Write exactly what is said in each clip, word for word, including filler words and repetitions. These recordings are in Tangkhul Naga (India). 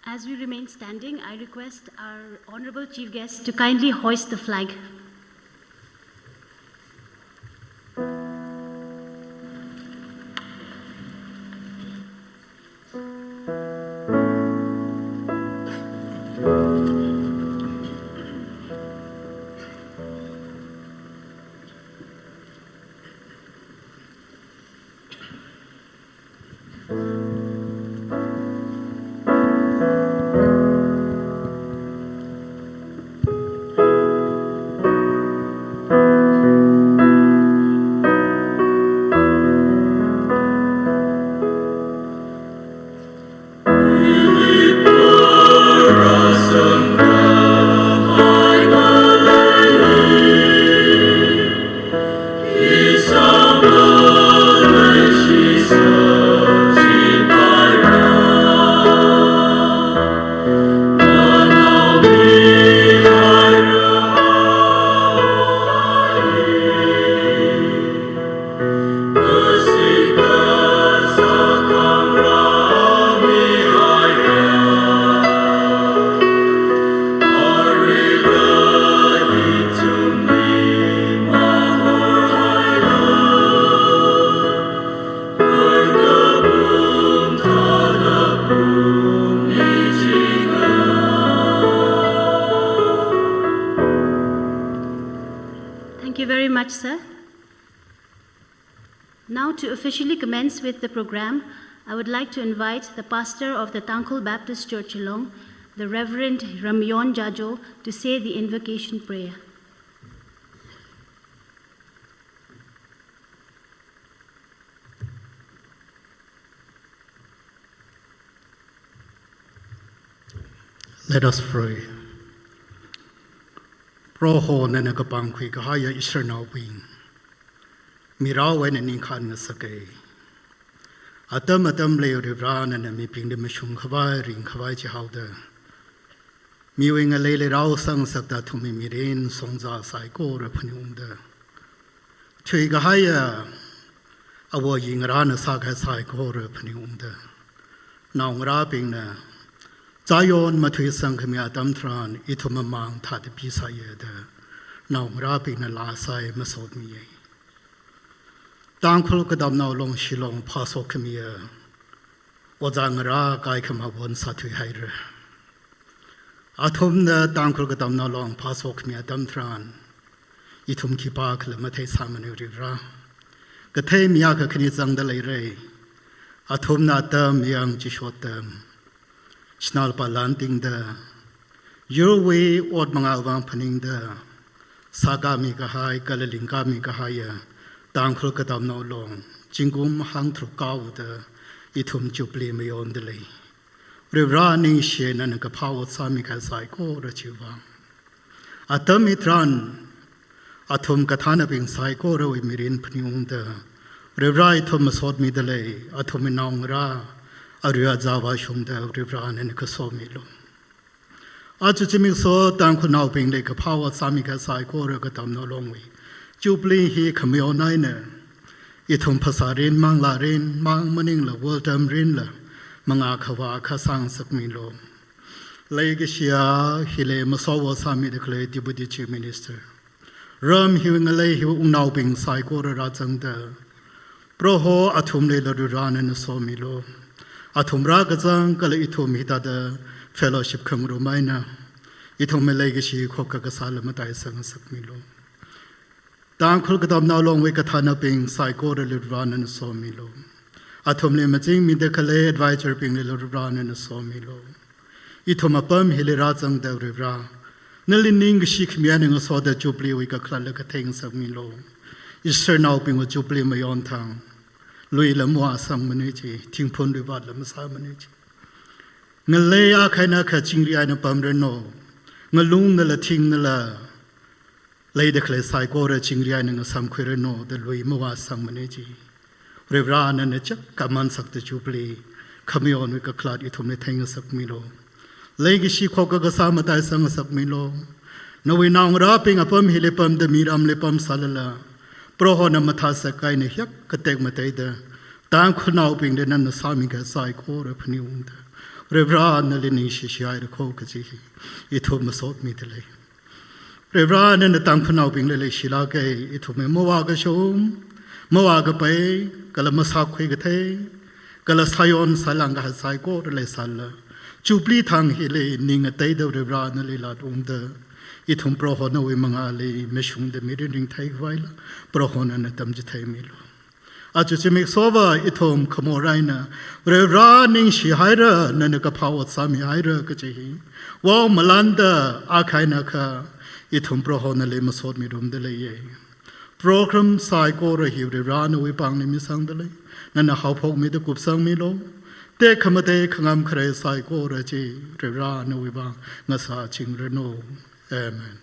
As we remain standing, I request our honorable chief guest to kindly hoist the flag. Thank you very much, sir. Now, to officially commence with the program, I would like to invite the pastor of the Tangkhul Baptist Church Shillong, the Reverend Ramyon Jajo, to say the invocation prayer. Let us pray. Proho, nana kapangkhui kahaiya Israelnaobing mirao eina ningkhān ngasaka. Atam atamli Varivara nana mibingli mashung khavai ring khavai chihaoda, miwui ngaleili rao sangsakta athumwui mirin songza saikora phaningungda, thuikahaiya āwo āyi ngarāna sākahai saikora phaningungda, naongarābingna Zion mathuisangkhami atam tharan ithum mamāng thāda pisāya da naongarābingna laa sāi masotmiya. Tangkhul Katamnao Long Shillong phāshokkhamiya ojā ngarā kaikhama won sāthuihaira. Athumna Tangkhul Katamnao Long phāshokkhami atam tharan ithum khipākhala matheisāmana Varivara. Kathei mi akha khani zangda leira. Athumna atam yang chishotda, shanao lupā lantingda, yurwui ot mangā vang phaningda sākāmi kahai kala lingkāmi kahaiya Tangkhul Katamnao Long zingkum hangtharuk kaoda ithum Jubilee mayonda lei. Varivara ningshi, nana kaphā ot sāmi kahai saikora chiwui vang. Atam hitharan athum kathānabing saikorawui mirin phaningungda Varivara ithum masotmida lei. Athumwui naongarā, arui ajā vāshungda Varivara nana kasomilu. Aja zimiksho Tangkhulnaobingli kaphā ot sāmi kahai saikora Katamnao Longwui Jubilee hi khamayon eina ithum phasārin, manglārin, mang maningla worldam rinla mangā khavā akha sāngasakmilu. Leikashiya hili masot sāmida khalei Deputy Chief Minister, ram hiwui ngalei hiwui wungnaobing saikora rāzangda, Proho athumlila Varivara nana somilu. Athum rākazang kala ithum hithāda fellowship khangarum eina ithumwui leikashi khokka kasāla mataisangngasakmilu. Tangkhul Katamnao Longwui kathānabing saikorali Varivara nana somilu. Athumli mazingmida khalei advisor binglila Varivara nana somilu. Ithum apam hili rāzangda Varivara, nali ningkashi khami eina ngasoda Jubilee wui kakhalatla katheingasakmilu. Israelnaobingwui Jubilee mayon thang luila mavāsangmana ji, thingphun luivatla masāmana ji. Ngalei akha eina akha chingri eina pamranu, ngalungnala thingnala leida khalei saikora chingri eina ngasamkhuiranu da lui mavāsangmana ji. Varivara nana chāk kaman sakta Jubilee khamayonwui kakhalat ithumli theingasakmilu. Leikashi khokka kasā mataisangngasakmilu. Nawui naongarābing apam hili pamda miramli pamsālala, Proho na mathāsak eina hiyākha tekmateida Tangkhulnaobingli nana sāmi kahai saikora phaningungda, Varivarā nali ningshi shihaira kho kaji hi ithum masotmida lei. Varivarā nana Tangkhulnaobingli leishilāka, ithumwui mavā kashom, mavā kapai, kala masākhui kathei, kala sāyon sālāng kahai saikora leisālala, Jubilee thang hili ning ngateida Varivarā nali latungda, ithum Prohonawui mangāli mashungda mirin ringthei khavaila, Prohona nana tamchitheimilu. Aja zimiksho va ithum khamor eina, Varivarā ningshi haira, nana kaphā ot sāmi haira kaji hi, wow malanda akha eina akha ithum Prohonali masotmirumda leiya. Program saikora hi Varivarā nawui pāngli misangda lei, nana haophokmida kupsangmilu. Tekhamatei khangam kharei saikora chi Varivarā nawui pāng ngasāchingranu. Amen.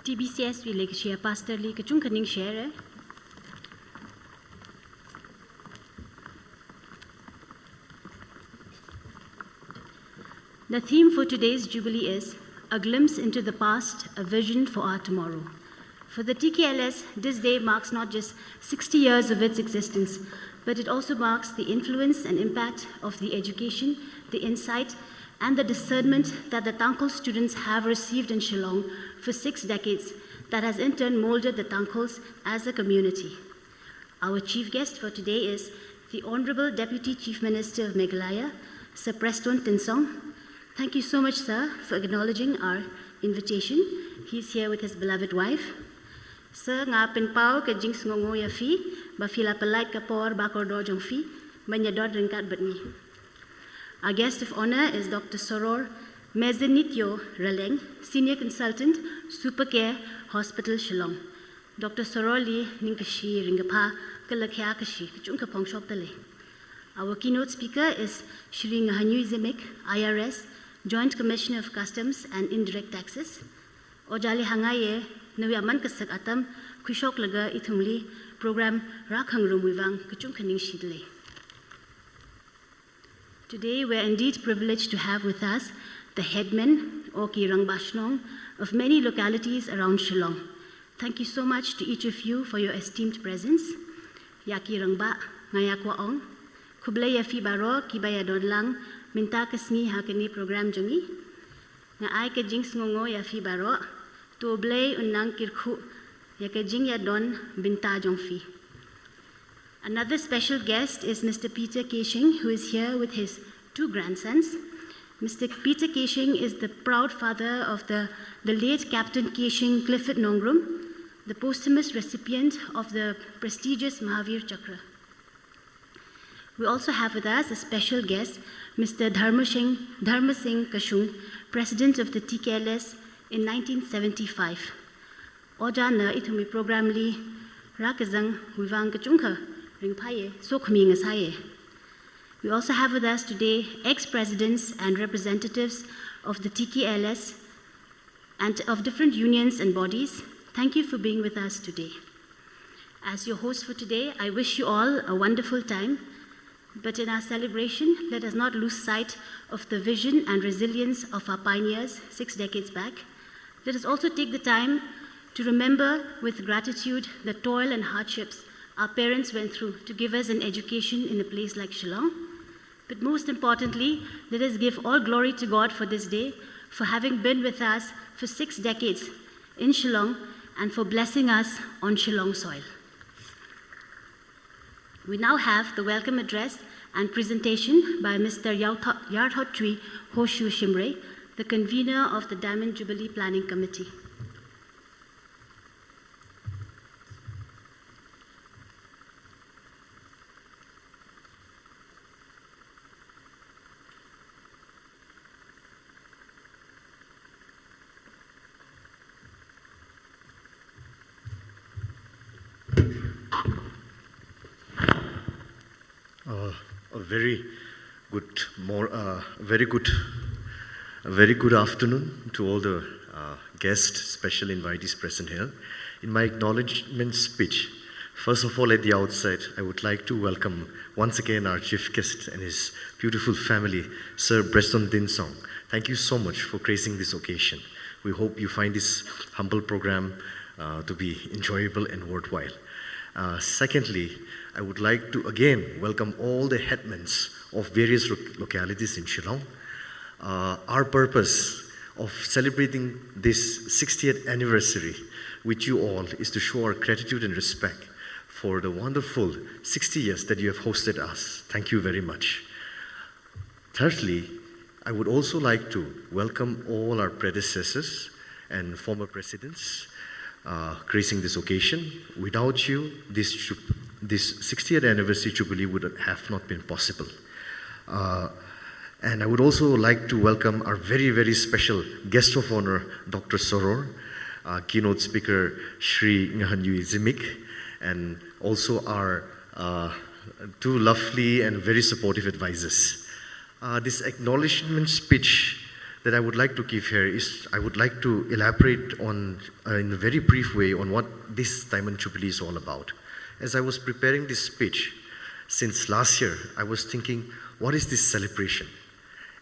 T B C S wui leikashiya pastor li kachungkha ningshihaira. The theme for today's Jubilee is A Glimpse into the Past, a Vision for Our Tomorrow. For the T K L S, this day marks not just sixty years of its existence, but it also marks the influence and impact of the education, the insight, and the discernment that the Tangkhul students have received in Shillong for six decades that has in turn molded the Tangkhuls as a community. Our chief guest for today is the Honorable Deputy Chief Minister of Meghalaya, Sir Prestone Tynsong. Thank you so much, sir, for acknowledging our invitation. He's here with his beloved wife. Sir, ngapin pao kajing sngongo yafi, ba fila palait kapor ba kordor jongfi, manya dot ringkat batni. Our guest of honor is Doctor Soror Mezenityo Raleng, Senior Consultant, Super Care Hospital, Shillong. Doctor Soror li ningkashi, ringkaphā, kala khayā kashi kachungkha phongshokda lei. Our keynote speaker is Shri Ngahanyui Zimik, I R S, Joint Commissioner of Customs and Indirect Taxes. Ojāli hāngngaiya, nawui aman kasak atam khuishoklaga ithumli program rākhangarumwui vang kachungkha ningshida lei. Today, we are indeed privileged to have with us the headmen, or ki rangbashnong, of many localities around Shillong. Thank you so much to each of you for your esteemed presence. Yaki Rangba, Ngayakwa Ong, Khublei Yafi Baro, kiba yadonlang, minta kasngi hakani program jong hi. Ngaai kajing sngongo yafi baro, to blei unnang kirkhu, ya kajing yadon binta jongfi. Another special guest is Mister Peter Keshing, who is here with his two grandsons. Mister Peter Keshing is the proud father of the, the late Captain Keshing Clifford Nongrum, the posthumous recipient of the prestigious Mahavir Chakra. We also have with us a special guest, Mister Dharmasing, Dharmasing Kashung, President of the T K L S in nineteen seventy-five. Ojāna ithumwui program li rākazangwui vang kachungkha ringphāya, sokhami ngasāya. We also have with us today ex-presidents and representatives of the T K L S and of different unions and bodies. Thank you for being with us today. As your host for today, I wish you all a wonderful time. But in our celebration, let us not lose sight of the vision and resilience of our pioneers six decades back. Let us also take the time to remember with gratitude the toil and hardships our parents went through to give us an education in a place like Shillong. But most importantly, let us give all glory to God for this day, for having been with us for six decades in Shillong, and for blessing us on Shillong soil. We now have the welcome address and presentation by Mister Yautho-, Yarthotri Hoshu Shimray, the convener of the Diamond Jubilee Planning Committee. Uh, a very good mor-, uh, very good, a very good afternoon to all the, uh, guests, special invitees present here. In my acknowledgement speech, first of all, at the outset, I would like to welcome once again our chief guest and his beautiful family, Sir Prestone Tynsong. Thank you so much for gracing this occasion. We hope you find this humble program, uh, to be enjoyable and worthwhile. Uh, secondly, I would like to again welcome all the headmans of various lo-, localities in Shillong. Uh, our purpose of celebrating this sixtieth anniversary with you all is to show our gratitude and respect for the wonderful sixty years that you have hosted us. Thank you very much. Thirdly, I would also like to welcome all our predecessors and former presidents, uh, gracing this occasion. Without you, this ju-, this sixtieth anniversary jubilee would have not been possible. Uh, and I would also like to welcome our very, very special guest of honor, Doctor Soror, uh, keynote speaker, Shri Ngahanwi Zimik, and also our, uh, two lovely and very supportive advisors. Uh, this acknowledgement speech that I would like to give here is, I would like to elaborate on, uh, in a very brief way on what this Diamond Jubilee is all about. As I was preparing this speech since last year, I was thinking, what is this celebration?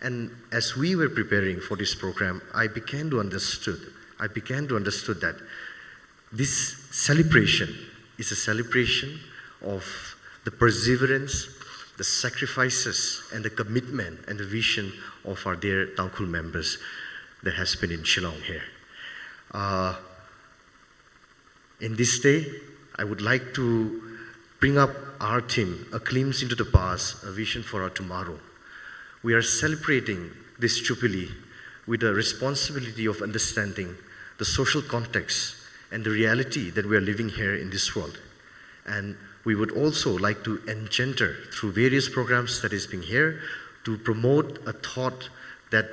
And as we were preparing for this program, I began to understood, I began to understood that this celebration is a celebration of the perseverance, the sacrifices, and the commitment and the vision of our dear Tangkhul members that has been in Shillong here. Uh, in this day, I would like to bring up our theme, A Glimpse into the Past, A Vision for Our Tomorrow. We are celebrating this jubilee with the responsibility of understanding the social context and the reality that we are living here in this world. And we would also like to engender through various programs that is being here to promote a thought that,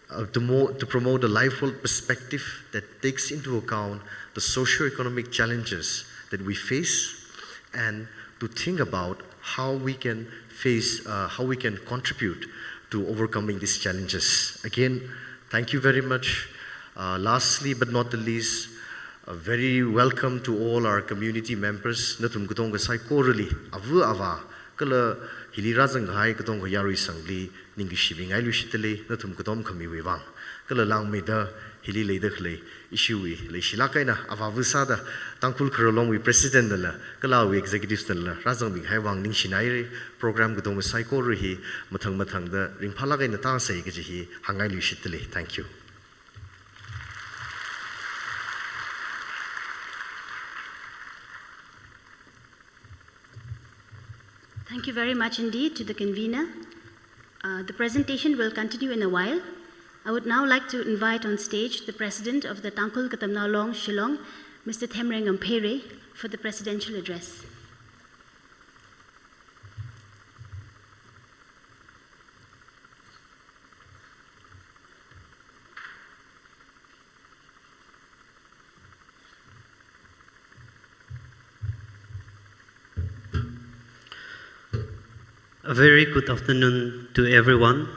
uh, to, mo- to promote a life world perspective that takes into account the socio-economic challenges that we face and to think about how we can face, uh, how we can contribute to overcoming these challenges. Again, thank you very much. Uh, lastly but not the least, a very welcome to all our community members. Nathum katonga saikorali, ava ava, kala hili rāzang kahai katonga yaruisangli, ningkashi bingailuishitdalei, nathum katom khamiwui vang. Kala langmeida hili leida khalei ishiwui leishilāk eina avāva sāda Tangkhul Khararlongwui President nala, kala awui executives nala, rāzangbing kahai vang ningshinaira, program katonga saikora hi mathang mathangda ringphālāk eina tāsei kaji hi hāngngailuishitdalei. Thank you. Thank you very much indeed to the convener. Uh, the presentation will continue in a while. I would now like to invite on stage the President of the Tangkhul Katamnao Long Shillong, Mister Themrengam Phere, for the presidential address. A very good afternoon to everyone.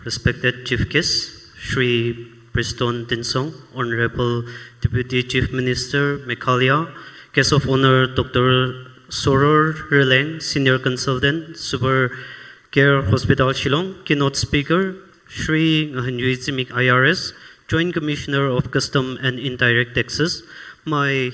Respected Chief Guest, Shri Prestone Tynsong, Honorable Deputy Chief Minister, Meghalaya, Guest of Honor, Doctor Soror Rileng, Senior Consultant, Super Care Hospital Shillong, keynote speaker, Shri Ngahanwi Zimik I R S, Joint Commissioner of Custom and Indirect Taxes, my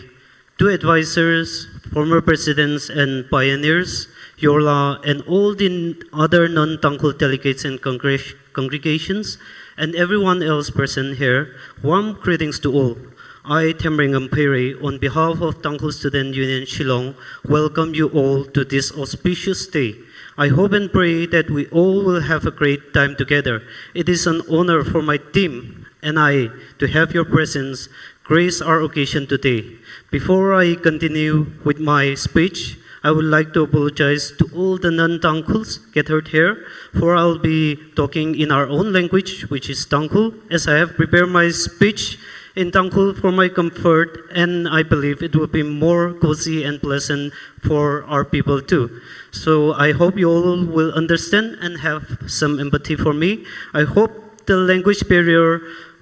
two advisors, former presidents and pioneers, Yorla, and all the n- other non-Tangkhul delegates and congre- congregations, and everyone else present here, warm greetings to all. I, Themrengam Phere, on behalf of Tangkhul Student Union Shillong, welcome you all to this auspicious day. I hope and pray that we all will have a great time together. It is an honor for my team and I to have your presence grace our occasion today. Before I continue with my speech, I would like to apologize to all the non-Tangkhuls gathered here, for I'll be talking in our own language, which is Tangkhul, as I have prepared my speech in Tangkhul for my comfort, and I believe it will be more cozy and pleasant for our people too. So I hope you all will understand and have some empathy for me. I hope the language barrier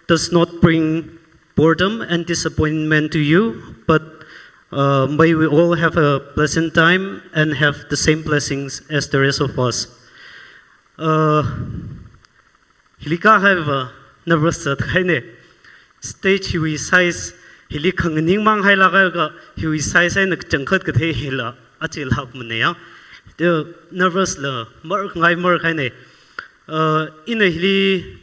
does not bring boredom and disappointment to you, but uh, may we all have a pleasant time and have the same blessings as the rest of us. Uh, hili kahaiva nervous sāthaine. Stage hiwui size hili khanganing mang hailāka, hiwui size eina kachangkhat kathei hila, aja lākmana ya. Te nervous la marngai markahaina. Uh, ina hili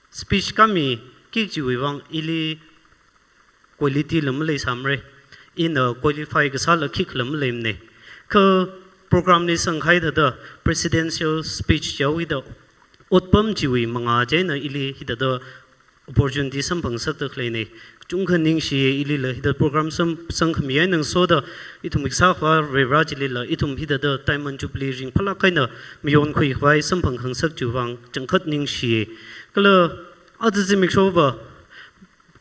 speech khami kik chiwui vang ili quality la maleisāmara. Ina qualify kasāla khikhala maleimana. Kha program li sangkahai thāda presidential speech chihaoda otpam chiwui mangā chieina ili hithāda opportunity samphangngasakda khaleina. Chungkha ningshiya ilila hithāda program sam, sangkhami eina ngasoda ithum ikasā khavā Varivara chilila ithum hithāda Diamond Jubilee ringphālāk eina mayonkhui khavai samphangkhangasak chiwui vang changkhat ningshiya. Kala aja zimiksho va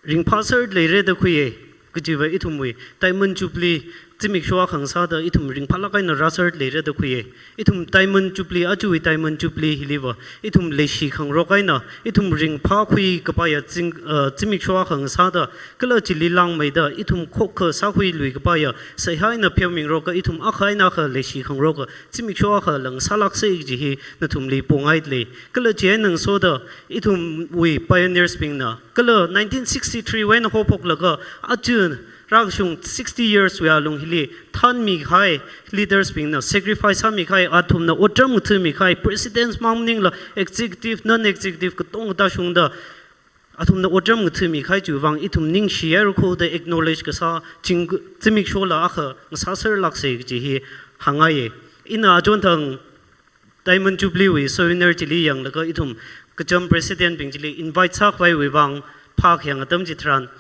ringphāser leira da khuiya, kajiva ithumwui Diamond Jubilee zimiksho akha ngasāda ithum ringphālāk eina rāser leira da khuiya. Ithum Diamond Jubilee, ajawui Diamond Jubilee hiliva ithum leishi khangarok eina, ithum ringphākhui kapaiya zing, uh, zimiksho akha ngasāda, kala chili langmeida ithum khokkha sākhuilui kapaiya, seihā eina pheomingaroka, ithum akha eina akha leishi khangaroka zimiksho akha la ngasālāksa kaji hi nathumli pongaidalei. Kala chieina ngasoda ithumwui pioneers bingna, kala nineteen sixty-three wui eina hophoklaga aja rākashung sixty years wui alung hili thānmikahai leaders bingna sacrifice sāmikahai, athumna otram ngathāmikahai, presidents mang maningla executive, non-executive katonga tāshungda athumna otram ngathāmikahai chiwui vang ithum ningshiya, khuda acknowledge kasā zing, zimikshola akha ngasāserlāksa kaji hi hāngngaiya. Ina achonthang Diamond Jubilee wui souvenir chili yanglaga ithum kacham president bing chili invite sākhavaiwui vang phākhayang atam chitharan,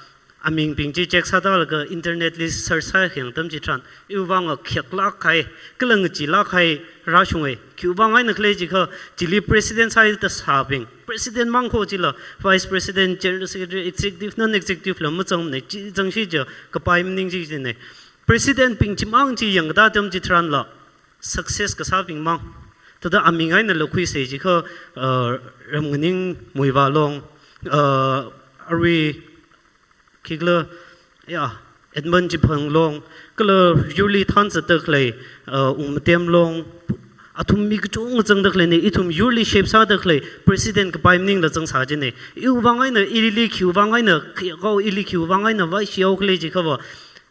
amingbing chi check sāda laga internet li search sākhayang atam chitharan, iwui vang a khayaklākkahai, kala ngacheelākkahai rāshunga. Khiwui vang eina khala jiakha, chili president sāda sābing, president mang kho chila, vice president, general secretary, executive, non-executive la mazangmana, chi zangshi chiakha kapai maning chi china. President bing chimang chi yangda atam chitharanla success kasābing mang. Thāda aming einala khuisa jiakha, uh, Ramnganing Muivah Long, uh, arui khikhala, ya, Edmund Chiphanglong, kala yurli thānzatda khalei, uh, Wungmatem Long, athum mi kachungkha zangda khaleina, ithum yurli shape sāda khalei president kapai maningla zangsā china. Iwui vang eina, ili khiwui vang eina, khayakao ili khiwui vang eina vaishihao khala jiakhava,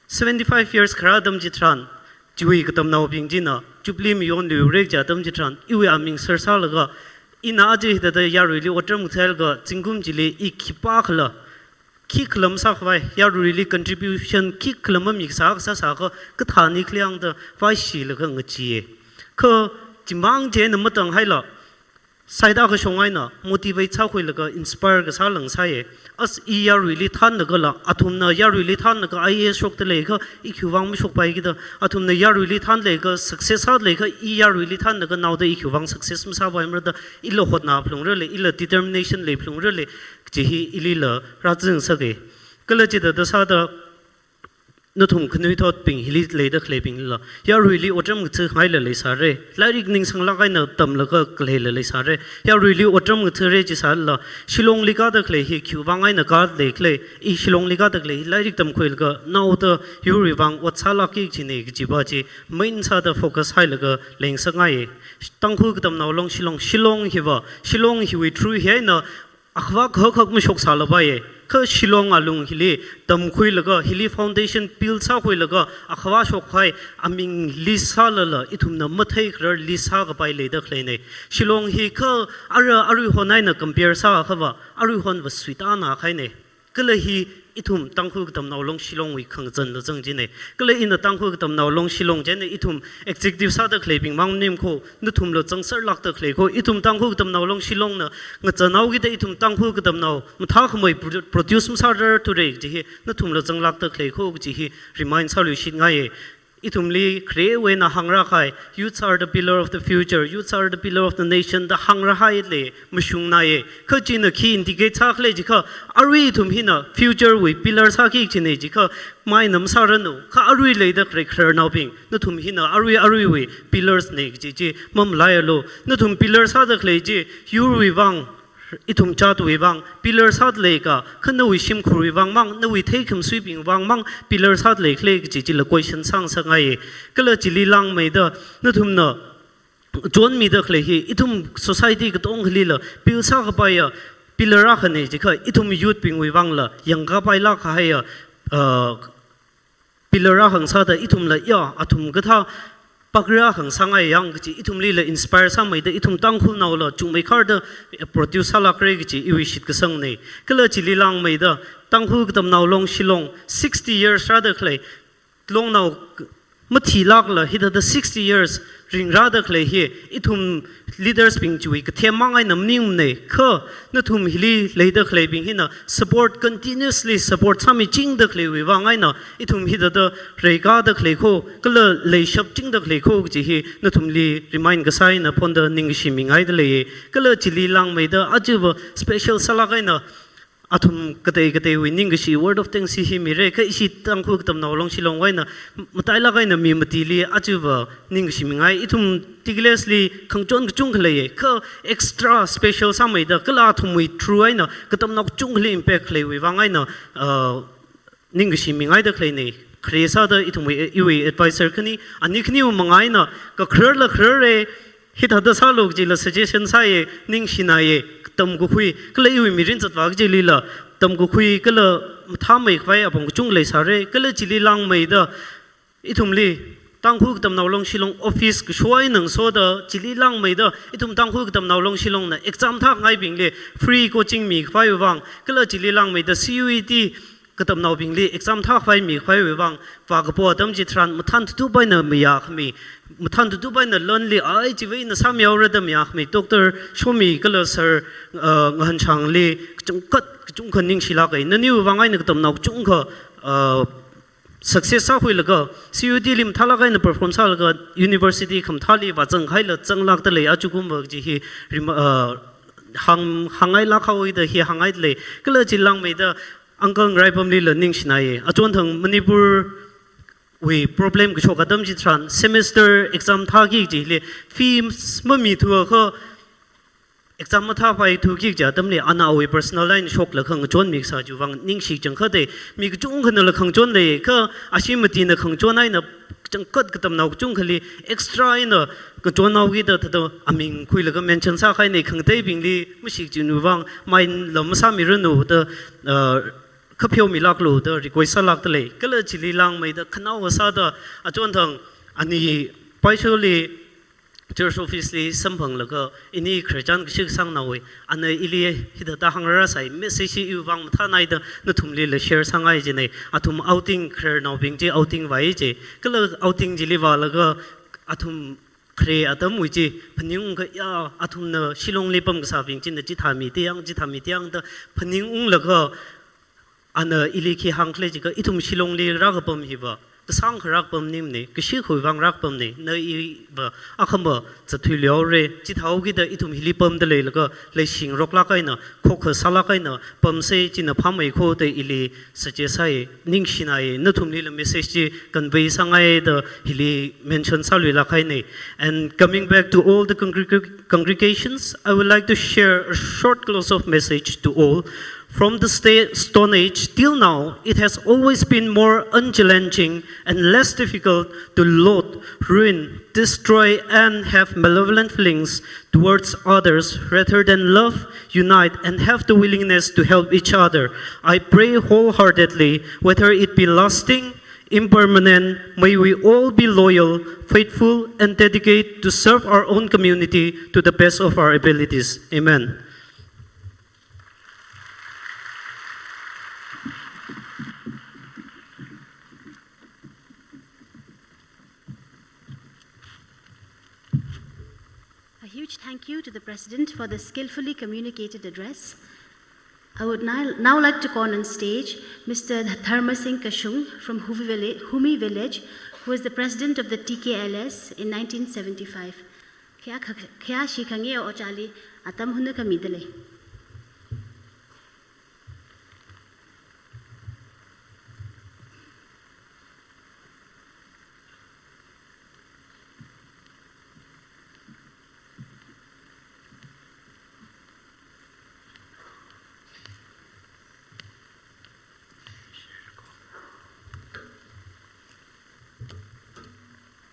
seventy-five years kharā atam chitharan, chiwui katamnaobing china Jubilee mayonluira kaji atam chitharan, iwui aming sersālaga, ina aja hithāda yaruili otram ngathālaga, zingkum chili i khipākhala, khikhala masākhavai, yaruili contribution khikhala mami kasā kasā sākha, kathāni khaleiang da vaishilaga ngacheeya. Kha chimang chieina matang haila, side akha shong eina motivate sākhuilaga inspire kasā lāngsāya. As i yaruili thānlagala, athumna yaruili thānlaga I A S shokda leiakha, i khiwui vang mashokpaiki da, athumna yaruili thānlaga success sāda leiakha, i yaruili thānlaga naoda i khiwui vang success masāpaimara da, ila hotnā phalungra lei, ila determination lei phalungra lei, kaji hi ilila rāzangngasaka. Kala chithāda sāda, nathum khanuithotbing hili leida khaleibingla, yaruili otram ngathāngaila leisāra, lairik ningsanglāk eina tamlaga khaleila leisāra, yaruili otram ngathāra jisālala, Shillongli kāda khalei hi khiwui vang eina kāda leikhala, i Shillongli kāda khalei hi lairik tamkhuilaga naoda yurwui vang ot sālākki kajina kajiva chi main sāda focus hailaga leingasakngaiya. Tangkhul Katamnao Long Shillong, Shillong hiva, Shillong hiwui through hi eina akhava khakhak mashoksālapaiya. Kha Shillong alung hili tamkhuilaga, hili foundation build sākhuilaga, akhava shokkahai aming list sālala, ithumna matheikharar list sākapai leida khaleina. Shillong hi kha ara aruihon eina compare sāakhava, aruihonva suitānākahaina. Kala hi ithum Tangkhul Katamnao Long Shillongwui khangazanla zang china. Kala ina Tangkhul Katamnao Long Shillong chieina ithum executive sāda khaleibing mang maning kho, nathumla zangserlākda khalei kho, ithum Tangkhul Katamnao Long Shillongna ngazanhaokida ithum Tangkhul Katamnao mathākhamei produ-, produce masārarthura kaji hi nathumla zanglākda khalei kho kaji hi remind sāluishitngaiya. Ithumli kharewui eina hāngrākahai, "Youths are the pillar of the future, youths are the pillar of the nation" da hāngrāhaile, mashungnāya. Kha china khi indicate sākhala jiakha, arui ithum hina future wui pillar sāki kajina jiakha, maina masāranu. Kha arui leida khalei khararnaobing, nathum hina arui aruiwui pillars na kaji chi mamalaialu. Nathum pillar sāda khalei chi, yurwui vang, ithum jatwui vang pillar sāda leika, kha nawui shimkhurwui vang mang, nawui theikhamsuibing vang mang pillar sāda leikhala kaji chila question sāngasakngaiya. Kala chili langmeida, nathumna chonmida khalei hi, ithum society katongalila build sākapaiya pillar akhana jiakha, ithum youth bingwui vangla yangkapailāk kahaiya uh, pillar akha sāda ithumla ya, athum kathā pakri akha sāngai yang kaji ithumlila inspire sāmeida ithum Tangkhulnaola chungmeikharda produce sālākra kaji iwui shitkasangnei. Kala chili langmeida Tangkhul Katamnao Long Shillong sixty years rāda khalei, longnao mathilākla hithāda sixty years ringrāda khalei hi ithum leaders bing chiwui kathem mang eina maningnei, kha nathum hili leida khaleibing hina support, continuously support sāmichingda khaleiwui vang eina ithum hithāda reikāda khalei kho, kala leishapchingda khalei kho kaji hi nathumli remind kasā eina phonda ningkashi mingaida leiye. Kala chili langmeida ajava special sālāk eina athum katei kateiwui ningkashi word of thanks hi mira, kha ishi Tangkhul Katamnao Long Shillong wui eina matailāk eina mi matili ajava ningkashi mingai. Ithum Tiglass li khangachon kachungkha leiye, kha extra special sāmeida kala athumwui through eina katamnao kachungkhali impact khaleiwui vang eina, uh, ningkashi mingaida khaleinei. Khare sāda ithumwui, iwui advisor khani, ani khaniwui manga eina kakhararla kharare, hithāda sālu kajila suggestion sāye, ningshinaye, tamkakhui, kala iwui mirin zatvā kajilila tamkakhui, kala mathāmeikhavai apong kachungkha leisāra, kala chili langmeida ithumli Tangkhul Katamnao Long Shillong office kasho eina ngasoda chili langmeida ithum Tangkhul Katamnao Long Shillongna exam thāngaibingli free coaching mikhavaiwui vang, kala chili langmeida C U E T katamnaobingli exam thākhavai mikhavaiwui vang, vākapo atam chitharan mathān tutup eina mayākhami, mathān tutup eina lonely ai chiwui eina sāmihaora da mayākhami Doctor Shomi kala Sir, uh, Ngahanshangli kachangkhat kachungkha ningshilāka. Naniwui vang eina katamnao kachungkha, uh, success sākhuilaga, C U E T li mathālāk eina perform sālaga, university khamathāli vāzanghaila zanglākda lei, ajakumva kaji hi rem-, uh, hāng, hāngngailāk haoda hi hāngngaida lei. Kala chili langmeida Uncle Ngaraipamlila ningshinaiye. Achonthang Manipurwui problem kashok atam chitharan semester exam thāki kajili fees mamithuakha exam mathāpaithuki kaji atamli ana awui personal eina shoklaga khangachon mikasā chiwui vang ningshi changkhatei. Mi kachungkhanala khangachon lei, kha ashi matina khangachon eina kachangkhat katamnao kachungkhali extra eina ngachonhaokida thāda aming khuilaga mention sākahainei, khangateibingli mashik chiwui vang mind la masāmiranu da, uh, kapheomilāklu da request sālākda lei. Kala chili langmeida khanaowa sāda achonthang ani Paisholi church office li samphanglaga ini Christian kashik sangnaowui, ana ili hithāda hāngrāsai, message hi iwui vang mathānaida nathumlila share sāngai jinei. Athum outing, khararnaobing chi outing vāi ji. Kala outing chili vālaga athum khare atamwui chi phaningungkha ya, athumna Shillongli pamkasābing china chithāmi tiyang, chithāmi tiyang da phaningunglaga ana ili khi hāngkhala jiakha, ithum Shillongli rākapam hiva kasāngkha rākapam maningmanei, kashikwui vang rākapamnei, na iva akhama zatthuiluihaora, chithāhaokida ithum hili pamda leilaga leishingaroklāk eina, khokha sālāk eina pamsei, china phāmei kho da ili suggest sāi, ningshinai, nathumlila message chi convey sāngaida hili mention sāluilāk hainei. And coming back to all the congreg-, congregations, I would like to share a short close-off message to all. From the sta-, Stone Age till now, it has always been more unchallenging and less difficult to loot, ruin, destroy, and have malevolent feelings towards others rather than love, unite, and have the willingness to help each other. I pray wholeheartedly, whether it be lasting, impermanent, may we all be loyal, faithful, and dedicated to serve our own community to the best of our abilities. Amen. A huge thank you to the President for the skillfully communicated address. I would now, now like to call on stage Mister Dharmasing Kashung from Humi Village, Humi Village, who was the President of the T K L S in nineteen seventy-five. Khayā kha-, khayāshi khangayi ojāli atam hunakha midalei.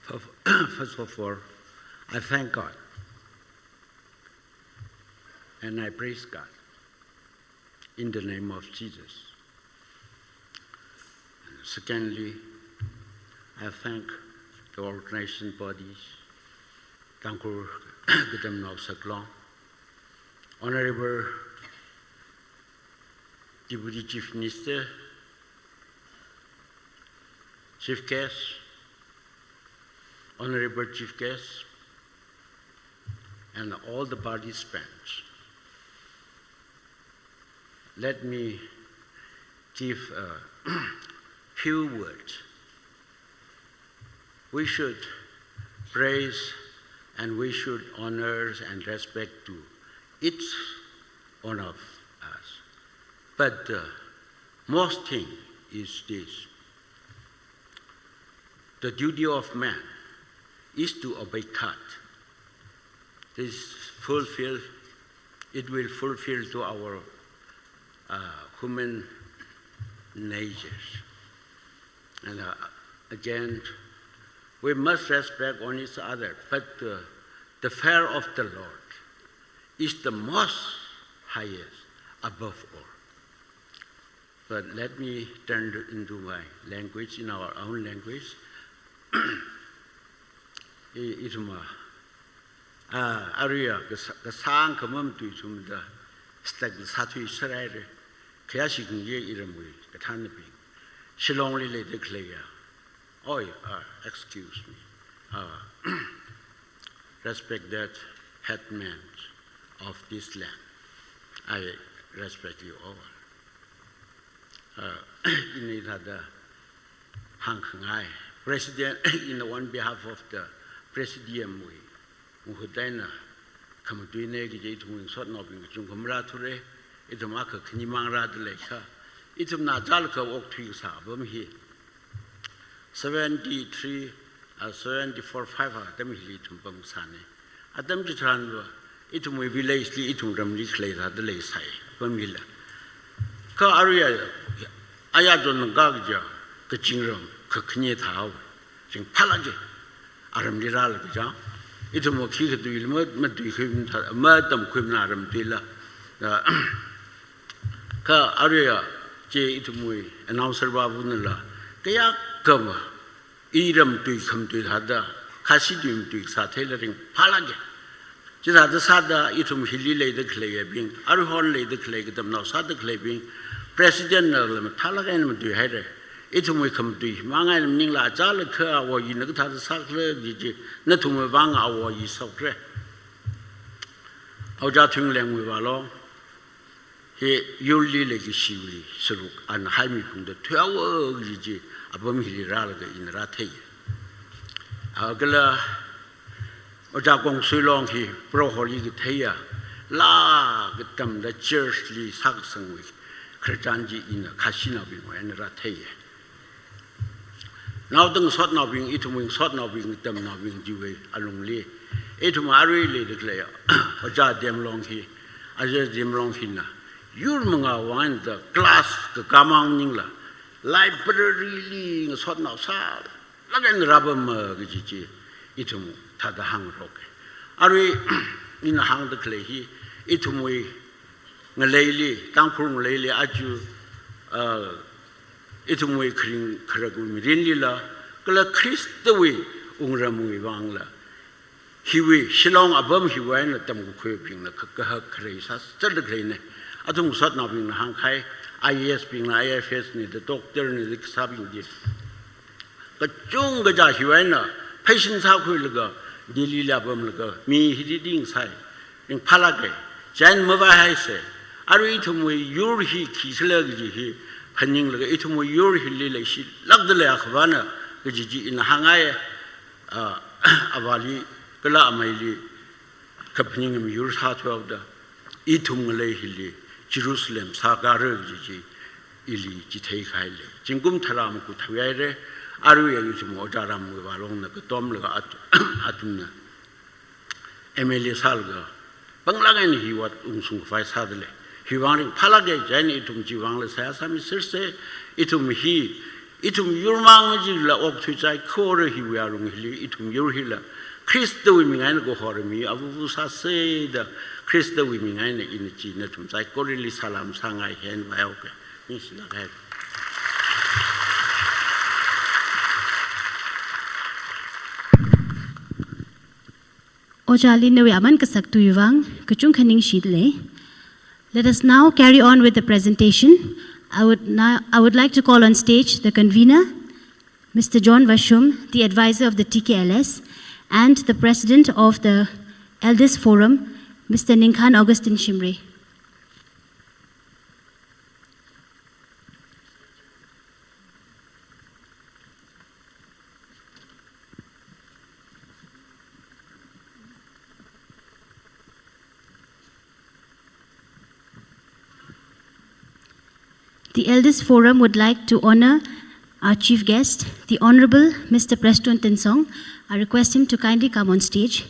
First, first of all, I thank God and I praise God in the name of Jesus. Secondly, I thank the organization bodies, Tangkhul Katamnao Saklong, Honorable Deputy Chief Minister, Chief Guest, Honorable Chief Guest, and all the participants. Let me give a few words. We should praise and we should honor and respect to each one of us. But the most thing is this. The duty of man is to obey God. This fulfill, it will fulfill to our, uh, human natures. And, uh, again, we must respect on each other, but, uh, the fear of the Lord is the most highest above all. But let me turn to, into my language, in our own language. I, ithumva, ah, aruiva kasa-, kasāng khamam tui ithumda stak sāthui sārai re. Khayāshi khangye iramwui kathānnabing. Shillong li leida khaleiya. Oh, uh, excuse me. Uh, respected headman of this land. I respect you all. Uh, ina hithāda hāngkhangai. President, in on behalf of the Presidium wui, mahut eina khamatuina kaji ithum ngasotnaobing kachungkha marāthure, ithum akha khani mang rāda leikha, ithumna chālakha okthui kasā apam hi seventy-three, uh, seventy-four, five atam hili ithum pamsāna. Atam chitharanva, ithumwui village li, ithum ramli khalei thāda leisai, apam hila. Kha aruiva, aya don nang kaja, kachingram, kakhane thāhao, ringphālāka, aramli rālaga ja. Ithumva khikha tuila ma, matuikhuimana, matamkhuimana aram tuila. Ah, kha aruiva, chi ithumwui announcer bābunala, kayākha ma, iram tui khamatui thāda, Khasi tui matui kasā theila ringphālāka. Chithāda sāda ithum hili leida khaleiyabing, aruihon leida khalei katamnao sāda khaleibing, President nala mathālāk eina matuihaira. Ithumwui khamatui mang eina maningla chālakha Awo Yina kathāda sākhala kaji chi, nathumwui vang Awo Yi shokra. Ojā Thinglengwui vālong hi yurli leikashiwui sāruk ana haimiphungda thuihaowa kaji chi apam hili rālaga ina rāthei. Ah, kala Ojā Kongsuilong hi Proholi katheiya, laa katamda church li sākasangwui khararchan chi ina Khasinaobingwui eina rātheiya. Naoda ngasotnaobing, ithumwui ngasotnaobing, katamnaobing chiwui alungli, ithum arui leida khalei Ojā Demlong hi, Ojā Demlong hina yur mangā vang eina class kakā mang maningla, library li ngasotnao sālāk eina rāpama kaji chi ithum thāda hāngngaroka. Arui ina hāngda khalei hi, ithumwui ngaleili, Tangkhul ngaleili aja, ah, ithumwui kharing kharakwui mirinlila, kala Khristawui wungramwui vangla, hiwui Shillong apam hiwui eina tamkakhuibingna kha-, kahak kharei sāzatda khaleina. Athum ngasotnaobingna hāngkahai, I A S bingna I F S na da, doctor na da kasābing chi, kachungkha chi hiwui eina pheisin sākhuilaga, Delhi la pamlaga, mi hi dingding sai, ringphālāka, chieina mavāhaisa. Arui ithumwui yur hi khi sāla kaji hi phaninglaga, ithumwui yur hili leishilākda leiya khavāna kaji chi ina hāngngai, ah, avāli kala ameili kaphaning miyur sāthuihaoda, ithum ngalei hili Jerusalem sākāra kaji chi ili chitheikahai lei. Zingkum tharā maku thāhaira, aruiva ithum Ojā Ramwui vālongna katomlaga at-, athumna M L A sālaga, panglāk eina hi ot ungshung khavai sāda lei. Hiwui vang ringphālāka, chieina ithum chiwui vangla seihā sāmisersa, ithum hi, ithum yurmang jila okthui saikora hiwui alung hili, ithum yur hila Khristawui ming eina kahormi avuvu sāsa da, Khristawui ming eina ina chi nathum saikorali salam sāngai, hina vāhaoka. Ningshilāk hai. Ojāli nawui aman kasak tuivang, kachungkha ningshilei. Let us now carry on with the presentation. I would now, I would like to call on stage the convener, Mister John Vashum, the advisor of the T K L S, and the president of the Elders Forum, Mister Ningkhan Augustine Shimray. The Elders Forum would like to honor our chief guest, the Honorable Mister Prestone Tynsong. I request him to kindly come on stage.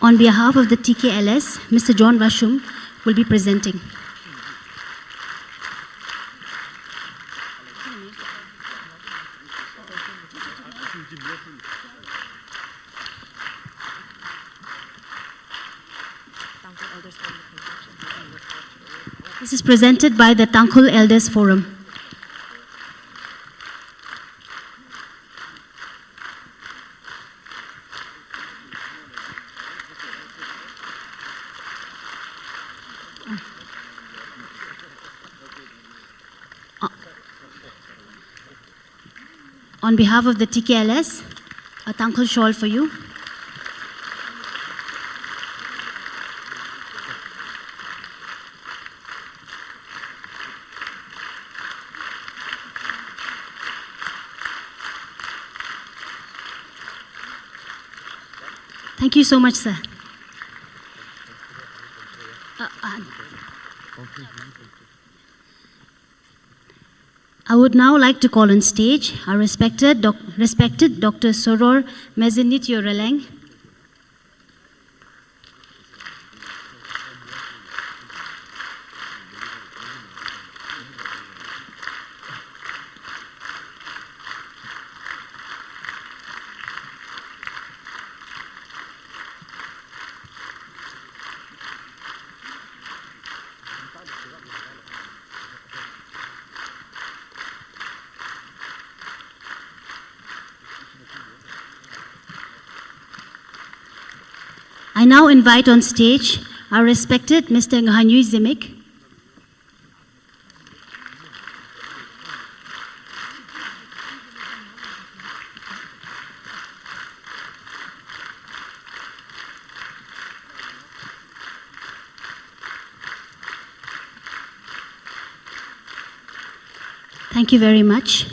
On behalf of the T K L S, Mister John Vashum will be presenting. This is presented by the Tangkhul Elders Forum. On behalf of the T K L S, a Tangkhul shawl for you. Thank you so much, sir. Uh, uh, I would now like to call on stage our respected doc-, respected Doctor Soror Mezenitio Releng. I now invite on stage our respected Mister Ngahanyui Zimik. Thank you very much.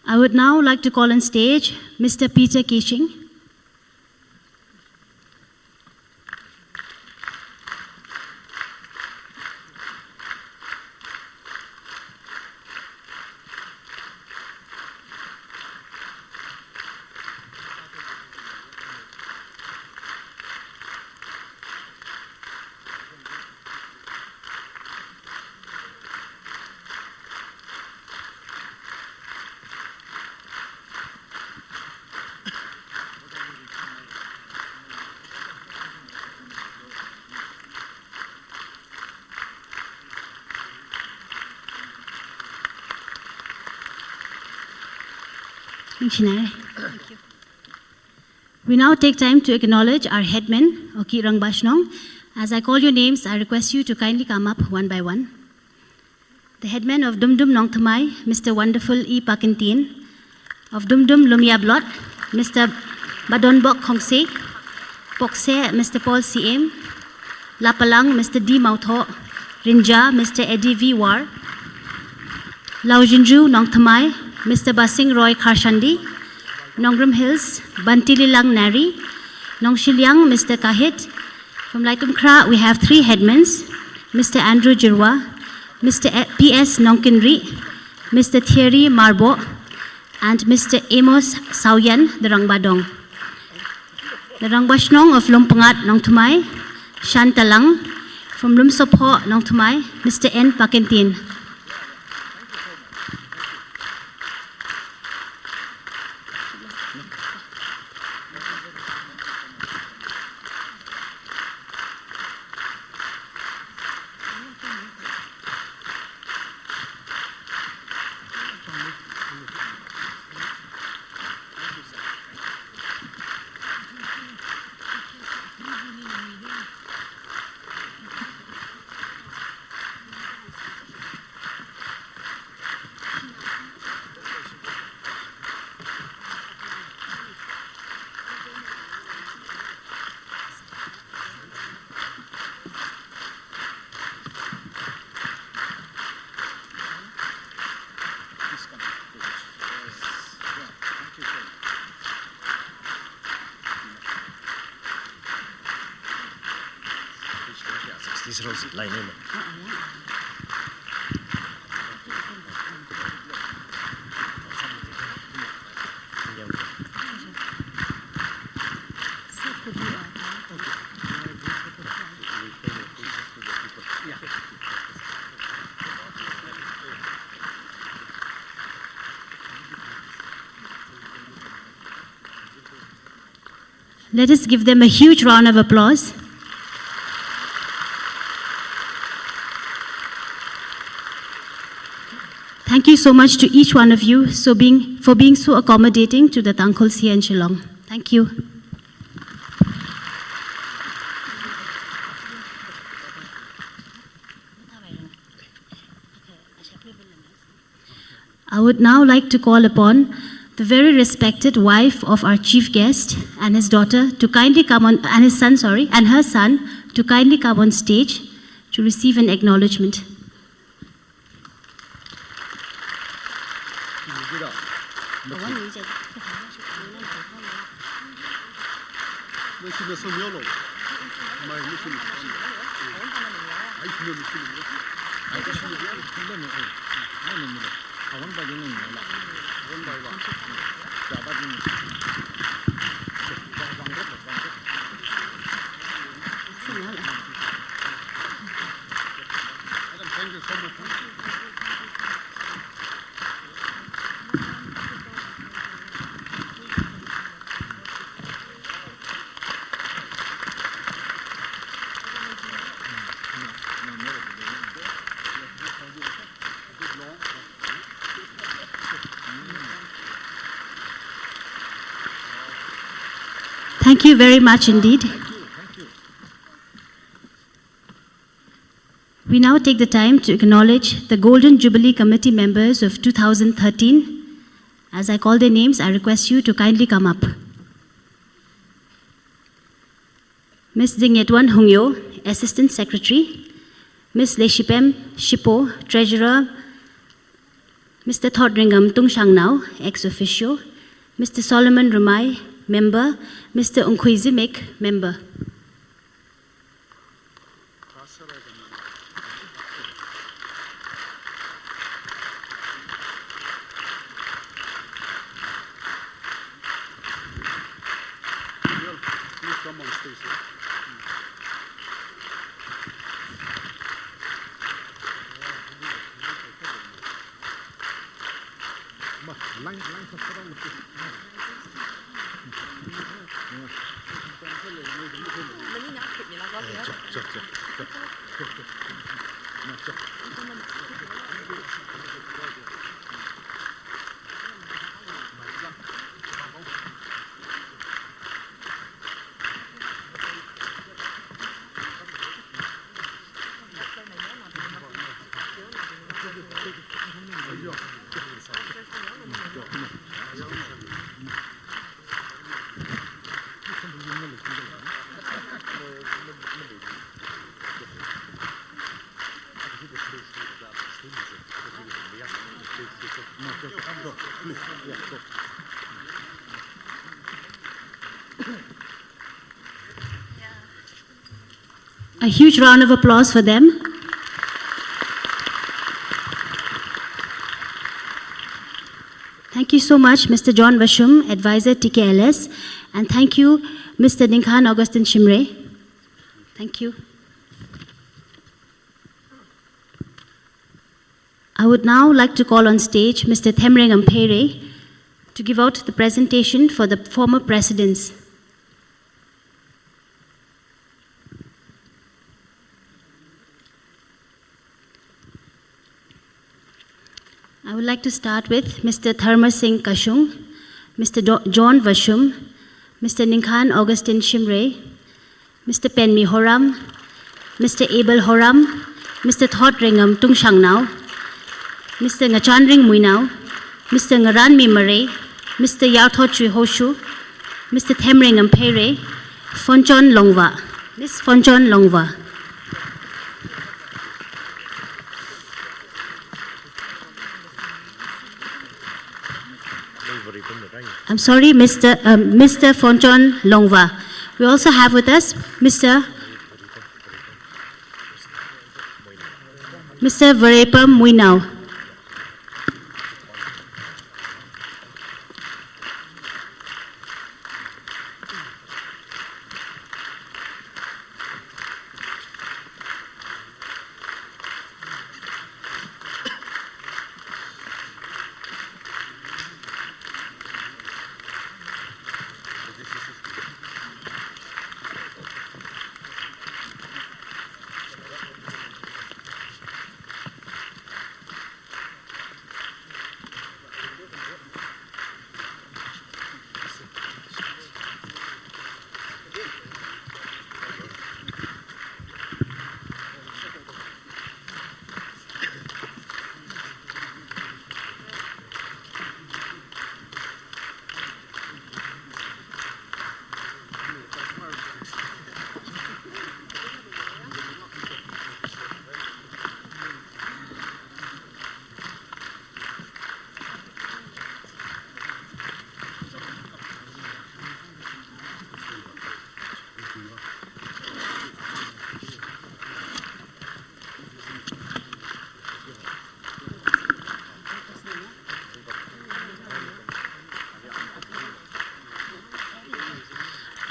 I would now like to call on stage Mister Peter Kishing. Thank you. We now take time to acknowledge our headmen, Oki Rangbah Shnong. As I call your names, I request you to kindly come up one by one. The headman of Dumdum Nongthymmai, Mister Wonderful E Pakintien, of Dumdum Lumiya Blot, Mister Badonbok Khongse, Pokse, Mister Paul C M, Lapalang, Mister D Mautho, Rinja, Mister Eddie V War, Laujinju Nongthymmai, Mister Basing Roy Kharshandi, Nongrum Hills, Bantililang Nari, Nongshiliang, Mister Kahit. From Laitumkhrah, we have three headmans, Mister Andrew Jirwa, Mister E-, P S Nongkinri, Mister Thierry Marbo, and Mister Amos Saoyan, the Rangbah Dong. The Rangbah Shnong of Lumpangat Nongthymmai, Shantalang, from Lumsopho Nongthymmai, Mister N Pakintien. Let us give them a huge round of applause. Thank you so much to each one of you so being, for being so accommodating to the Tangkhuls here in Shillong. Thank you. I would now like to call upon the very respected wife of our chief guest and his daughter to kindly come on, and his son, sorry, and her son to kindly come on stage to receive an acknowledgement. Thank you very much indeed. We now take the time to acknowledge the Golden Jubilee Committee members of two thousand thirteen. As I call their names, I request you to kindly come up. Miss Zingyetwan Hungyo, Assistant Secretary, Miss Leishipem Shipo, Treasurer, Mister Thotringam Tungshangnao, ex officio, Mister Solomon Rumai, member, Mister Ungkhui Zimik, member. Please come on stage, sir. A huge round of applause for them. Thank you so much, Mister John Vashum, Advisor, T K L S, and thank you, Mister Ningkhan Augustine Shimray. Thank you. I would now like to call on stage Mister Themrengam Pheirei to give out the presentation for the former presidents. I would like to start with Mister Dharma Singh Kashung, Mister Do-, John Vashum, Mister Ningkhan Augustine Shimray, Mister Penmi Horam, Mister Abel Horam, Mister Thotringam Tungshangnao, Mister Ngachanring Muinao, Mister Ngaranmi Marei, Mister Yarthotchui Hoshu, Mister Themrengam Pheirei, Phonchon Longva, Miss Phonchon Longva. I'm sorry, Mister uh, Mister Phonchon Longva. We also have with us Mister Mister Varepam Muinao.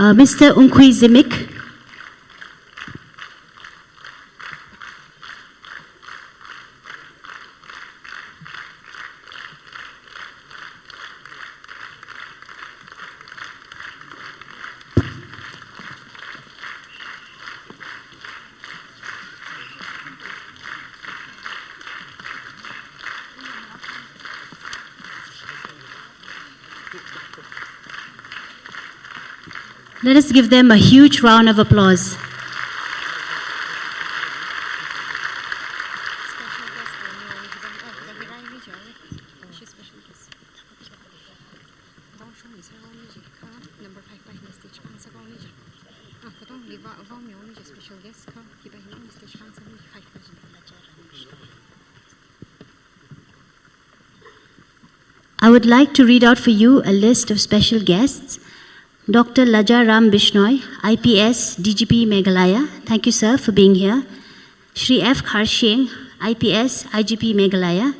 Uh, Mister Ungkhui Zimik. Let us give them a huge round of applause. I would like to read out for you a list of special guests. Doctor Lajaram Bishnoi, I P S, D G P Meghalaya. Thank you, sir, for being here. Shri F Kharsheng, I P S, I G P Meghalaya.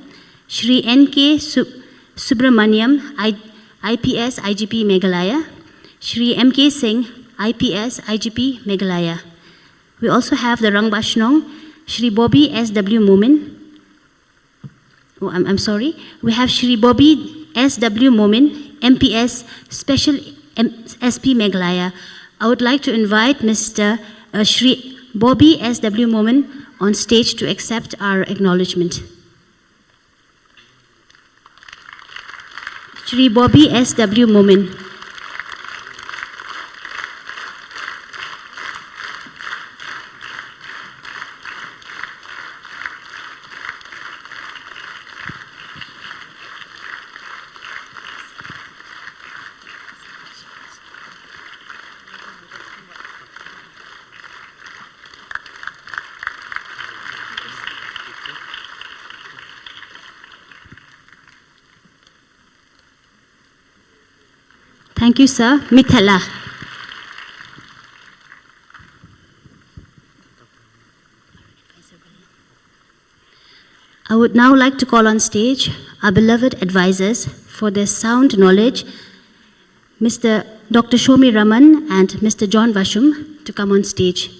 Shri N K Su-, Subramaniam, I-, I P S, I G P Meghalaya. Shri M K Singh, I P S, I G P Meghalaya. We also have the Rangbah Shnong, Shri Bobby S W Momin. Oh, I'm, I'm sorry. We have Shri Bobby S W Momin, M P S, Special M-, S P Meghalaya. I would like to invite Mister uh, Shri Bobby S W Momin on stage to accept our acknowledgement. Shri Bobby S W Momin. Thank you, sir. Mithela. I would now like to call on stage our beloved advisors for their sound knowledge, Mister Doctor Shomi Raman and Mister John Vashum, to come on stage.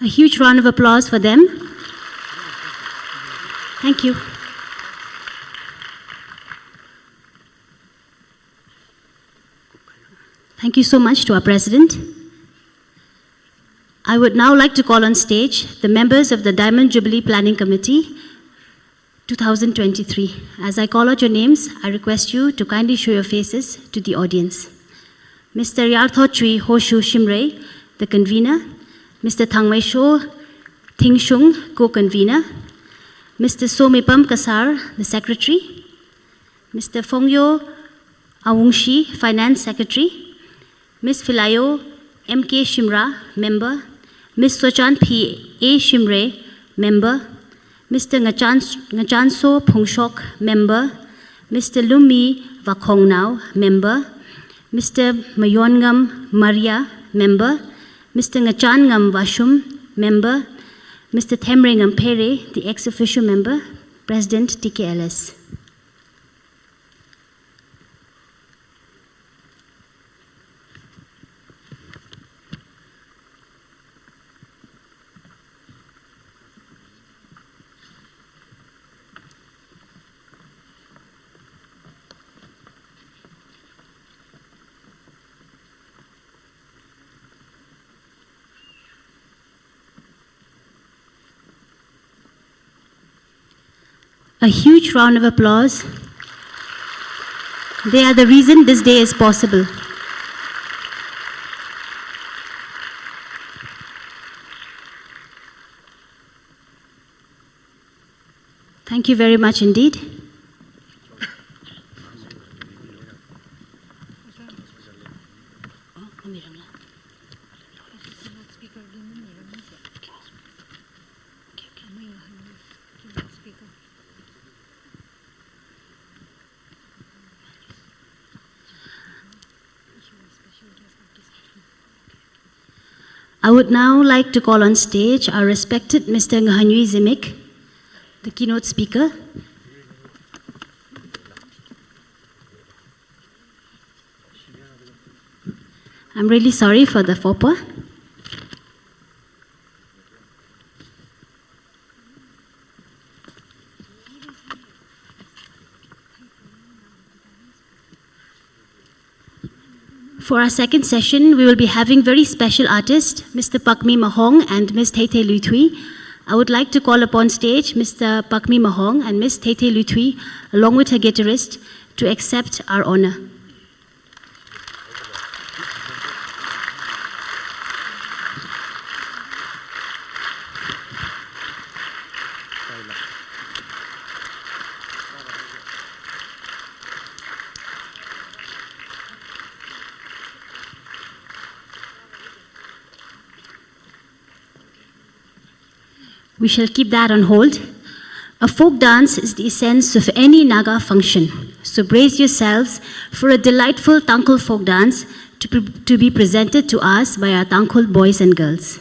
A huge round of applause for them. Thank you. Thank you so much to our President. I would now like to call on stage the members of the Diamond Jubilee Planning Committee, two thousand twenty-three. As I call out your names, I request you to kindly show your faces to the audience. Mister Yarthotchui Hoshu Shimray, the convener, Mister Thangmeisho Thingshung, co-convener, Mister Somipam Kasar, the secretary, Mister Phongyo Awungshi, finance secretary, Miss Philayo M K Shimray, member, Miss Sochan P A Shimray, member, Mister Ngachan, Ngachanso Phungshok, member, Mister Lumi Vakhongnao, member, Mister Mayonngam Maria, member, Mister Ngachanngam Vashum, member, Mister Themrengam Phere, the ex officio member, President T K L S. A huge round of applause. They are the reason this day is possible. Thank you very much indeed. I would now like to call on stage our respected Mister Ngahanyui Zimik, the keynote speaker. I'm really sorry for the faux pas. For our second session, we will be having very special artists, Mister Pakmi Mahong and Miss Theithei Luithui. I would like to call upon stage Mister Pakmi Mahong and Miss Theithei Luithui, along with her guitarist, to accept our honor. We shall keep that on hold. A folk dance is the essence of any Naga function. So brace yourselves for a delightful Tangkhul folk dance to, pre- to be presented to us by our Tangkhul boys and girls.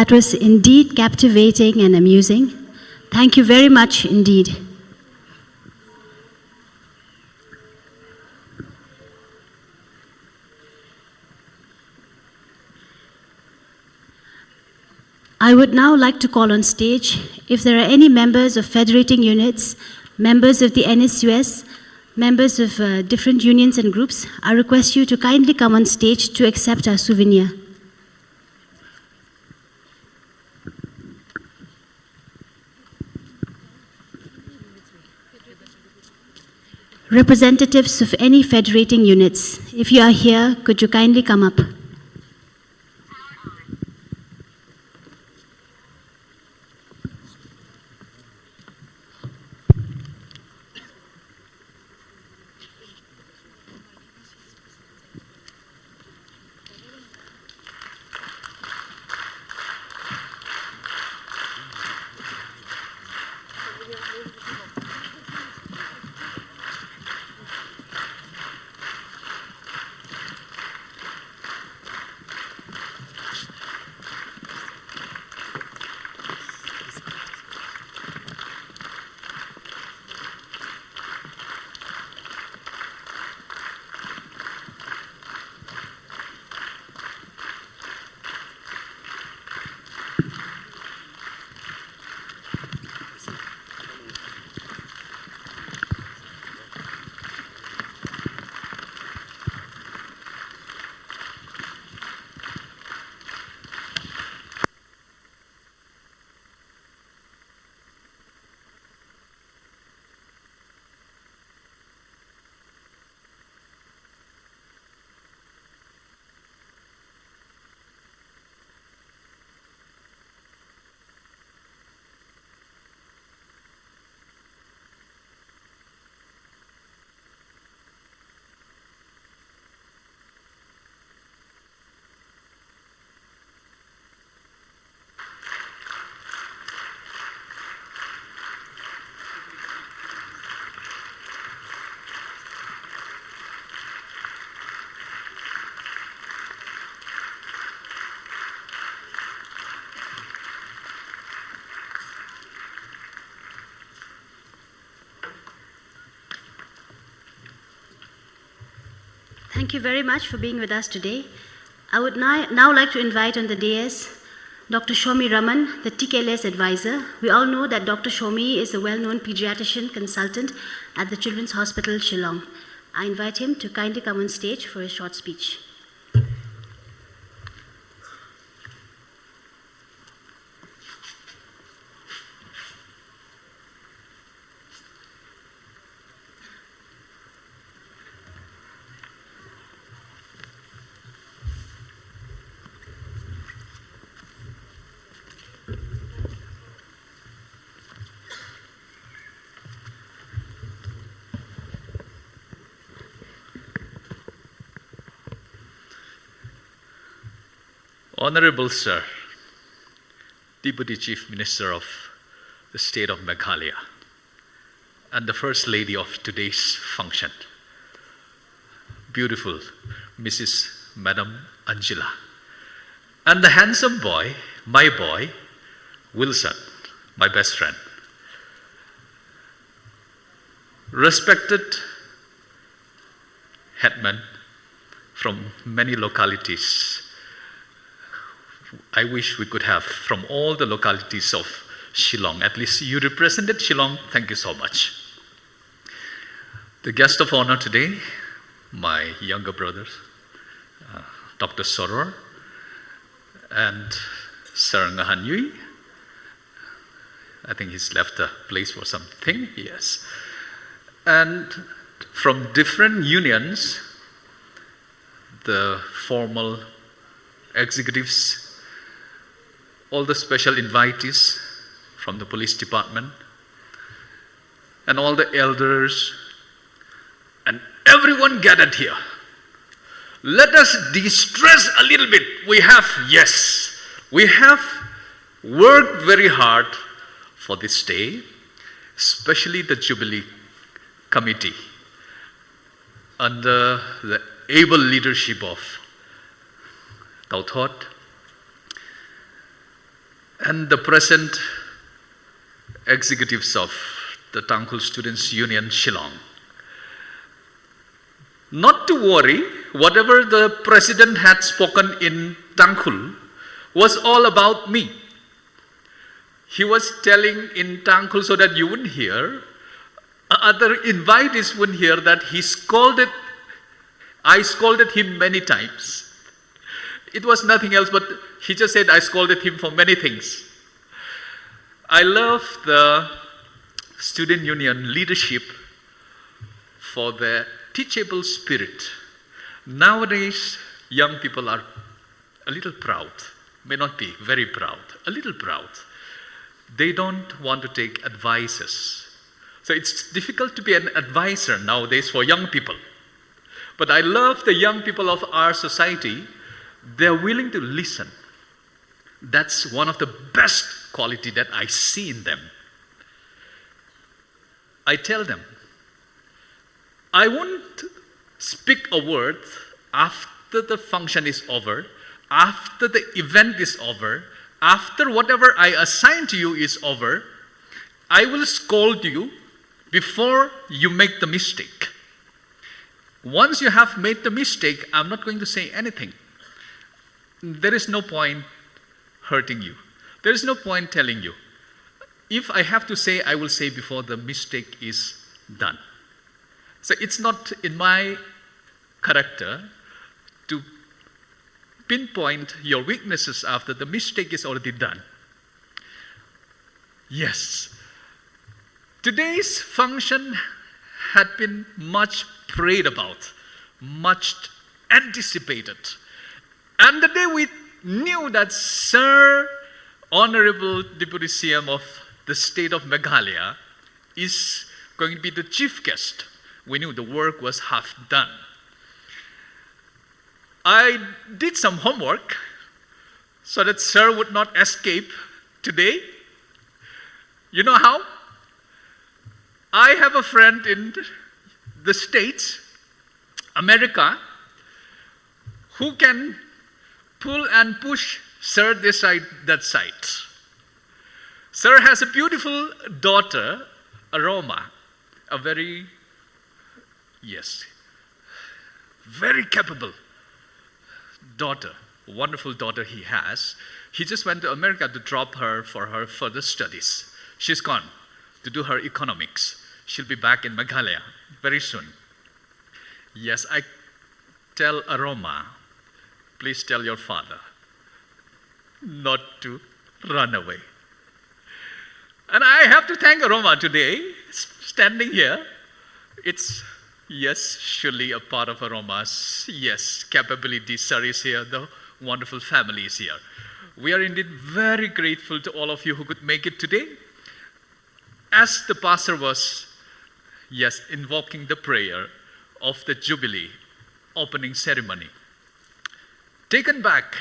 It was indeed captivating and amusing. Thank you very much indeed. I would now like to call on stage, if there are any members of federating units, members of the N S U S, members of, uh, different unions and groups, I request you to kindly come on stage to accept our souvenir. Representatives of any federating units, if you are here, could you kindly come up? Thank you very much for being with us today. I would ni-, now like to invite on the dais Doctor Shomi Raman, the T K L S advisor. We all know that Doctor Shomi is a well-known pediatrician consultant at the Children's Hospital Shillong. I invite him to kindly come on stage for a short speech. Honorable Sir, Deputy Chief Minister of the State of Meghalaya, and the First Lady of today's function, beautiful Missus Madam Angela, and the handsome boy, my boy, Wilson, my best friend. Respected headmen from many localities. I wish we could have from all the localities of Shillong. At least you represented Shillong. Thank you so much. The guest of honor today, my younger brother, uh, Doctor Soror, and Sir Ngahan Yui. I think he's left the place for something, yes. And from different unions, the formal executives, all the special invitees from the police department, and all the elders, and everyone gathered here. Let us de-stress a little bit. We have, yes, we have worked very hard for this day, especially the Jubilee Committee, under the able leadership of Tauthot. and the present executives of the Tangkhul Students Union Shillong. Not to worry, whatever the president had spoken in Tangkhul was all about me. He was telling in Tangkhul so that you wouldn't hear, other invitees wouldn't hear that he scolded, I scolded him many times. It was nothing else, but he just said, "I scolded him for many things." I love the student union leadership for their teachable spirit. Nowadays, young people are a little proud, may not be very proud, a little proud. They don't want to take advices. So it's difficult to be an advisor nowadays for young people. But I love the young people of our society. They're willing to listen. That's one of the best quality that I see in them. I tell them, "I won't speak a word after the function is over, after the event is over, after whatever I assign to you is over. I will scold you before you make the mistake. Once you have made the mistake, I'm not going to say anything. There is no point hurting you. There is no point telling you. If I have to say, I will say before the mistake is done." So it's not in my character to pinpoint your weaknesses after the mistake is already done. Yes. Today's function had been much prayed about, much anticipated. And the day we knew that Sir Honorable Deputy C M of the state of Meghalaya is going to be the chief guest, we knew the work was half done. I did some homework so that Sir would not escape today. You know how? I have a friend in the States, America, who can pull and push Sir this side, that side. Sir has a beautiful daughter, Aroma, a very, yes, very capable daughter, wonderful daughter he has. He just went to America to drop her for her further studies. She's gone to do her economics. She'll be back in Meghalaya very soon. Yes, I tell Aroma, "Please tell your father not to run away." And I have to thank Aroma today, s-, standing here. It's, yes, surely a part of Aroma's, yes, capability. Sir is here, the wonderful family is here. We are indeed very grateful to all of you who could make it today. As the pastor was, yes, invoking the prayer of the Jubilee opening ceremony, taken back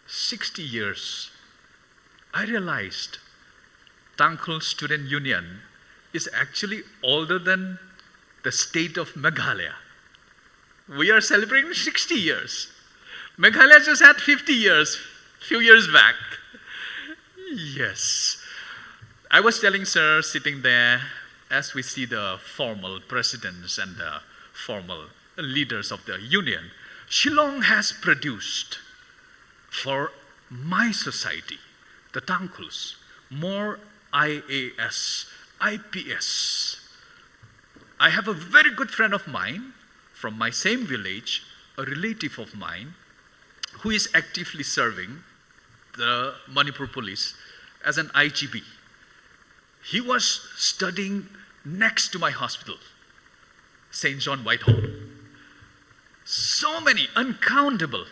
sixty years, I realized Tangkhul Student Union is actually older than the state of Meghalaya. We are celebrating sixty years. Meghalaya just had fifty years, few years back. Yes. I was telling Sir sitting there, as we see the formal presidents and the formal leaders of the union, Shillong has produced for my society, the Tangkhuls, more I A S, I P S. I have a very good friend of mine from my same village, a relative of mine, who is actively serving the Manipur Police as an I G P. He was studying next to my hospital, Saint John Whitehall. So many, uncountable.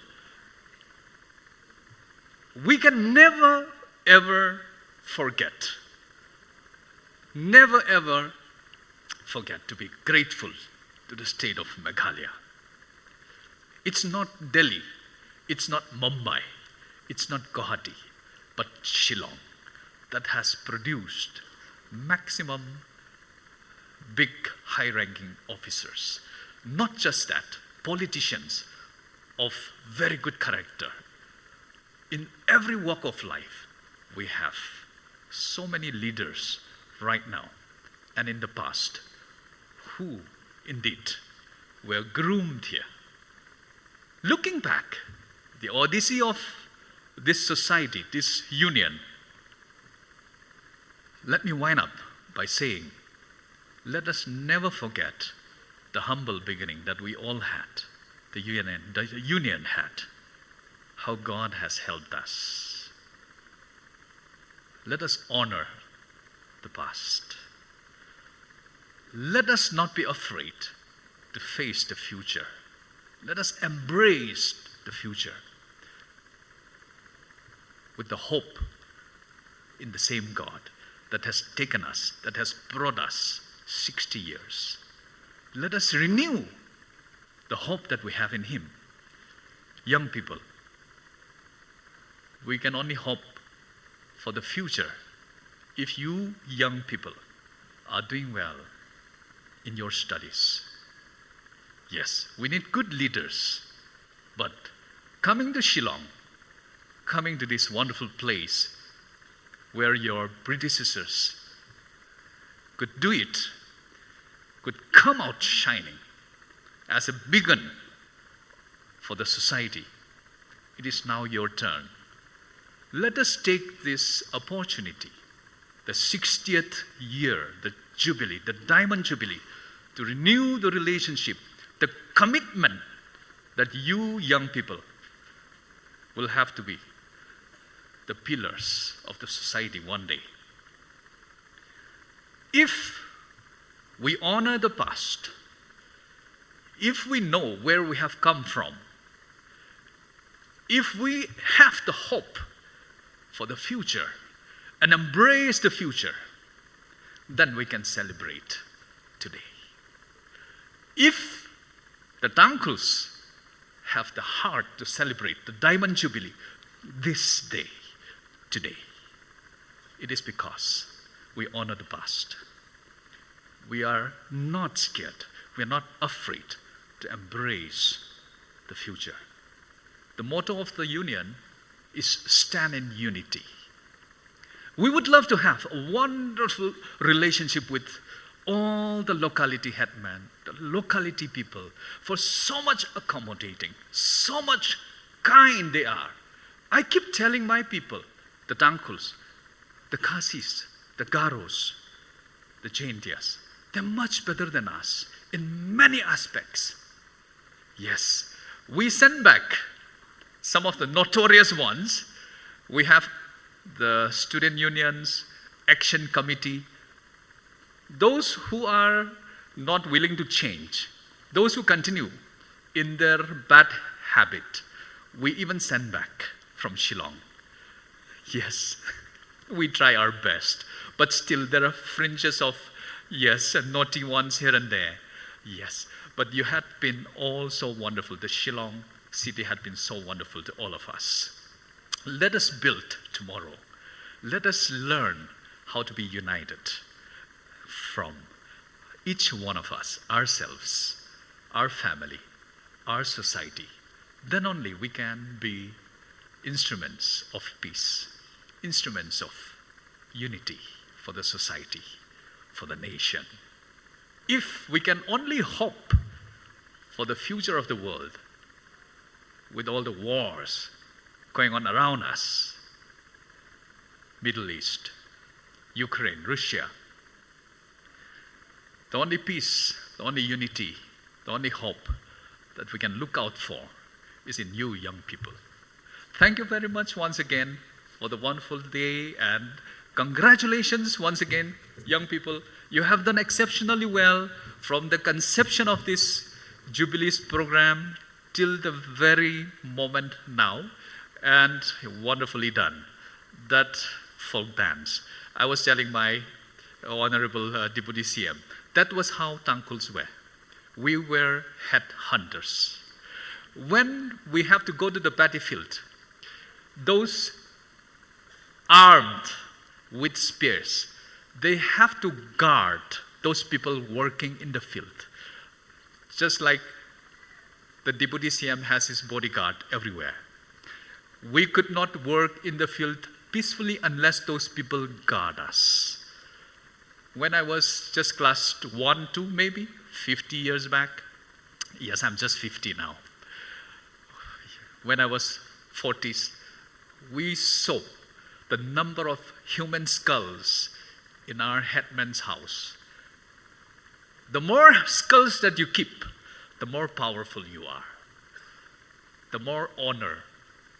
We can never, ever forget. Never, ever forget to be grateful to the state of Meghalaya. It's not Delhi, it's not Mumbai, it's not Guwahati, but Shillong that has produced maximum big, high-ranking officers. Not just that, politicians of very good character in every walk of life. We have so many leaders right now and in the past who indeed were groomed here. Looking back, the odyssey of this society, this union, let me wind up by saying, let us never forget the humble beginning that we all had, the union, the union had, how God has helped us. Let us honor the past. Let us not be afraid to face the future. Let us embrace the future with the hope in the same God that has taken us, that has brought us sixty years. Let us renew the hope that we have in Him. Young people, we can only hope for the future if you young people are doing well in your studies. Yes, we need good leaders, but coming to Shillong, coming to this wonderful place where your predecessors could do it, could come out shining as a beacon for the society. It is now your turn. Let us take this opportunity, the sixtieth year, the Jubilee, the Diamond Jubilee, to renew the relationship, the commitment that you young people will have to be the pillars of the society one day. If we honor the past, if we know where we have come from, if we have the hope for the future and embrace the future, then we can celebrate today. If the Tangkhuls have the heart to celebrate the Diamond Jubilee this day, today, it is because we honor the past. We are not scared. We are not afraid to embrace the future. The motto of the union is "Stand in unity." We would love to have a wonderful relationship with all the locality headmen, the locality people, for so much accommodating, so much kind they are. I keep telling my people, the Tangkhuls, the Khasis, the Garos, the Jaintias, they're much better than us in many aspects. Yes, we send back some of the notorious ones. We have the student unions, action committee, those who are not willing to change, those who continue in their bad habit, we even send back from Shillong. Yes, we try our best, but still there are fringes of, yes, and naughty ones here and there. Yes, but you had been all so wonderful. The Shillong city had been so wonderful to all of us. Let us build tomorrow. Let us learn how to be united from each one of us, ourselves, our family, our society. Then only we can be instruments of peace, instruments of unity for the society, for the nation. If we can only hope for the future of the world with all the wars going on around us, Middle East, Ukraine, Russia, the only peace, the only unity, the only hope that we can look out for is in you young people. Thank you very much once again for the wonderful day, and congratulations once again, young people. You have done exceptionally well from the conception of this Jubilees program till the very moment now, and wonderfully done. That folk dance, I was telling my Honorable, uh, Deputy C M, that was how Tangkhuls were. We were headhunters. When we have to go to the battlefield, those armed with spears, they have to guard those people working in the field. Just like the Deputy C M has his bodyguard everywhere. We could not work in the field peacefully unless those people guard us. When I was just class one, two, maybe fifty years back, yes, I'm just fifty now. When I was forties, we saw the number of human skulls in our headman's house. The more skulls that you keep, the more powerful you are. The more honor,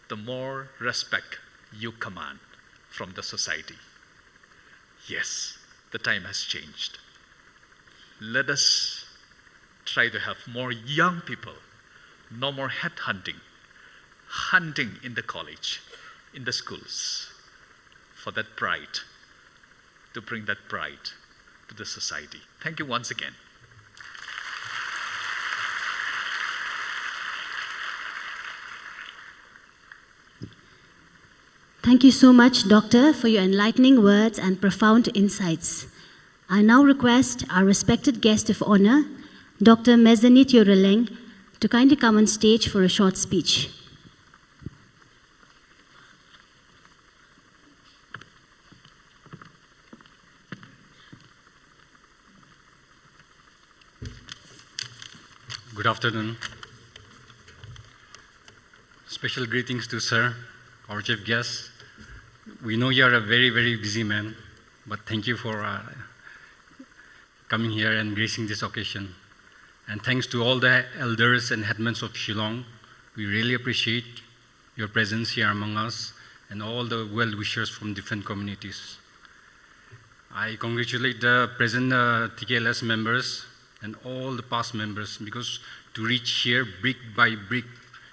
the more respect you command from the society. Yes, the time has changed. Let us try to have more young people. No more head hunting, hunting in the college, in the schools, for that pride, to bring that pride to the society. Thank you once again. Thank you so much, Doctor, for your enlightening words and profound insights. I now request our respected guest of honor, Doctor Mezanitio Releng, to kindly come on stage for a short speech. Good afternoon. Special greetings to Sir, our chief guest. We know you are a very, very busy man, but thank you for uh, coming here and gracing this occasion. And thanks to all the elders and headmen of Shillong. We really appreciate your presence here among us and all the well-wishers from different communities. I congratulate the present uh, T K L S members and all the past members, because to reach here brick by brick,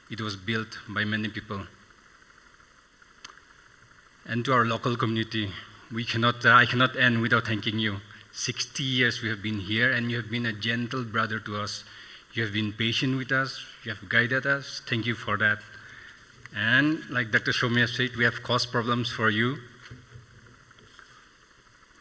it was built by many people. And to our local community, we cannot, uh, I cannot end without thanking you. Sixty years we have been here, and you have been a gentle brother to us. You have been patient with us. You have guided us. Thank you for that. And like Doctor Shomya said, we have caused problems for you.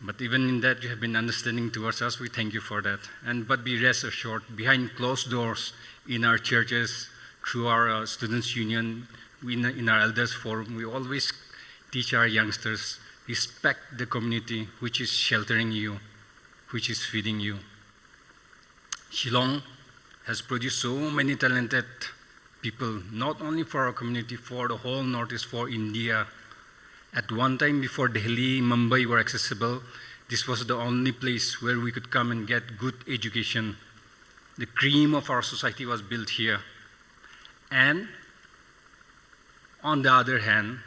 But even in that, you have been understanding towards us. We thank you for that. And but be rest assured, behind closed doors, in our churches, through our uh, students' union, in, in our elders' forum, we always teach our youngsters, respect the community which is sheltering you, which is feeding you. Shillong has produced so many talented people, not only for our community, for the whole Northeast, for India. At one time, before Delhi, Mumbai were accessible, this was the only place where we could come and get good education. The cream of our society was built here. And on the other hand,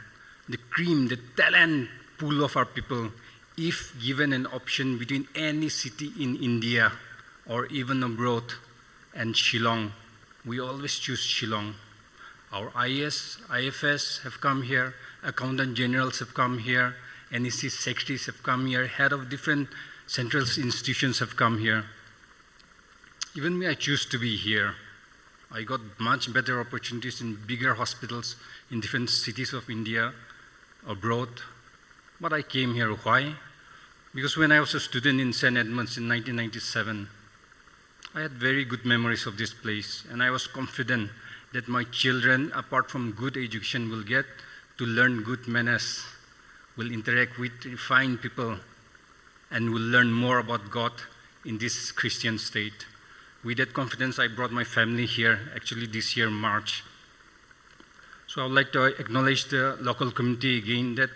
the cream, the talent pool of our people, if given an option between any city in India or even abroad and Shillong, we always choose Shillong. Our I A S, I F S have come here, accountant generals have come here, N E C secretaries have come here, head of different central institutions have come here. Even me, I choose to be here. I got much better opportunities in bigger hospitals in different cities of India, abroad. But I came here. Why? Because when I was a student in Saint Edmund's in nineteen ninety-seven, I had very good memories of this place, and I was confident that my children, apart from good education, will get to learn good manners, will interact with refined people, and will learn more about God in this Christian state. With that confidence, I brought my family here, actually this year, March. So I would like to acknowledge the local community again, that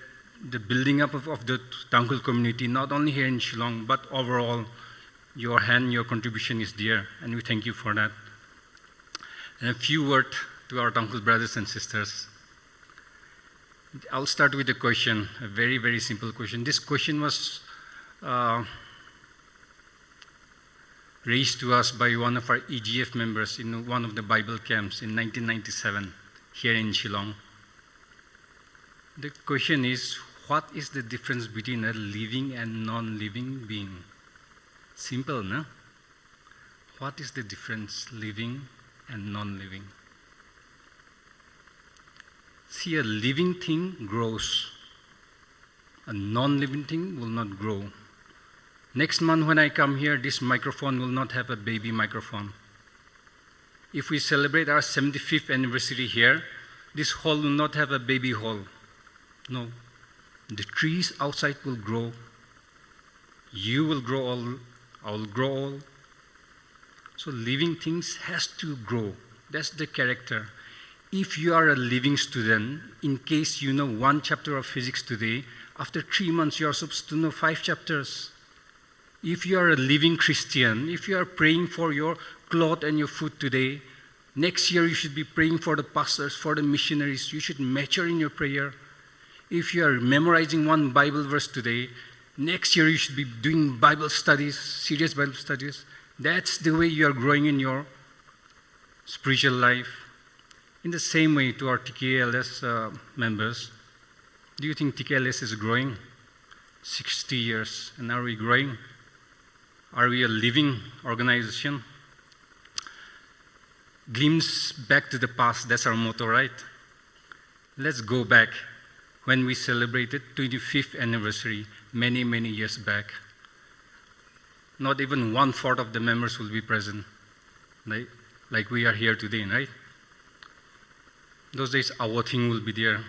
the building up of, of the Tangkhul community, not only here in Shillong, but overall, your hand, your contribution is there, and we thank you for that. And a few words to our Tangkhul brothers and sisters. I'll start with a question, a very, very simple question. This question was uh, raised to us by one of our E G F members in one of the Bible camps in nineteen ninety-seven here in Shillong. The question is, what is the difference between a living and non-living being? Simple, no? What is the difference, living and non-living? See, a living thing grows. A non-living thing will not grow. Next month when I come here, this microphone will not have a baby microphone. If we celebrate our seventy-fifth anniversary here, this hall will not have a baby hall. No. The trees outside will grow. You will grow old. I will grow old. So living things has to grow. That's the character. If you are a living student, in case you know one chapter of physics today, after three months you are supposed to know five chapters. If you are a living Christian, if you are praying for your cloth and your food today, next year you should be praying for the pastors, for the missionaries. You should mature in your prayer. If you are memorizing one Bible verse today, next year you should be doing Bible studies, serious Bible studies. That's the way you are growing in your spiritual life. In the same way, to our T K L S, uh, members, do you think T K L S is growing? Sixty years, and are we growing? Are we a living organization? Glimpse back to the past, that's our motto, right? Let's go back when we celebrated twenty-fifth anniversary many, many years back. Not even one-fourth of the members will be present, like, like we are here today, right? Those days, Awo Thing will be there,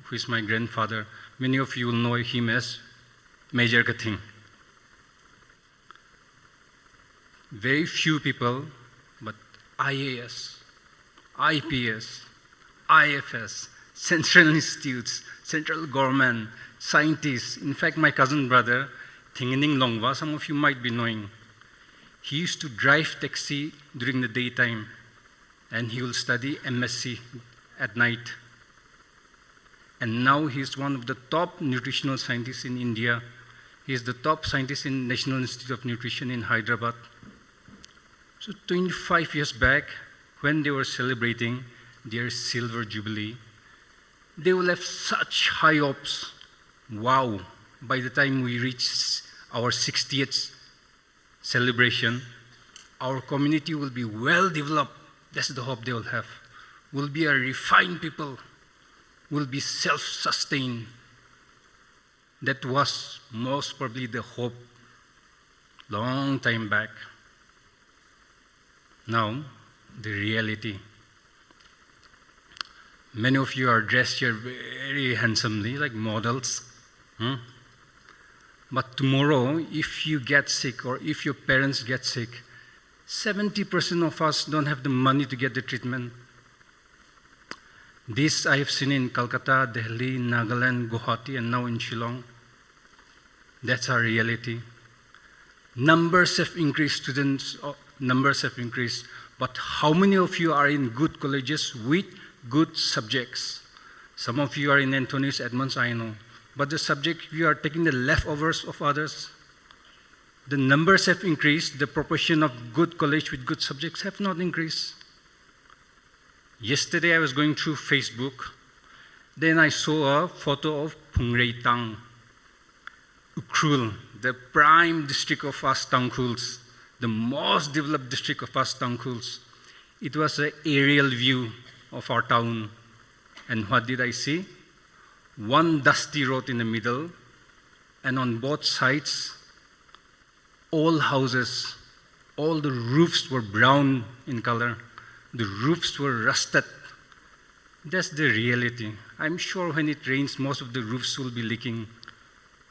who is my grandfather. Many of you will know him as Major Kathing. Very few people, but I A S, I P S, I F S, central institutes, central government, scientists. In fact, my cousin brother, Thinganing Longva, some of you might be knowing, he used to drive taxi during the daytime, and he will study M S C at night. And now he is one of the top nutritional scientists in India. He is the top scientist in National Institute of Nutrition in Hyderabad. So twenty-five years back, when they were celebrating their silver jubilee, they will have such high hopes. Wow, by the time we reach our sixtieth celebration, our community will be well developed. That's the hope they will have. Will be a refined people, will be self-sustained. That was most probably the hope long time back. Now, the reality. Many of you are dressed here very handsomely, like models. Hmm? But tomorrow, if you get sick or if your parents get sick, seventy percent of us don't have the money to get the treatment. This I have seen in Calcutta, Delhi, Nagaland, Guwahati, and now in Shillong. That's our reality. Numbers have increased, students, uh, numbers have increased, but how many of you are in good colleges with good subjects? Some of you are in Anthony's, Edmund's, I know, but the subject, you are taking the leftovers of others. The numbers have increased, the proportion of good college with good subjects have not increased. Yesterday I was going through Facebook, then I saw a photo of Phungreitang, Ukhrul, the prime district of us Tangkhuls, the most developed district of us Tangkhuls. It was an aerial view of our town. And what did I see? One dusty road in the middle, and on both sides, old houses, all the roofs were brown in color. The roofs were rusted. That's the reality. I'm sure when it rains, most of the roofs will be leaking.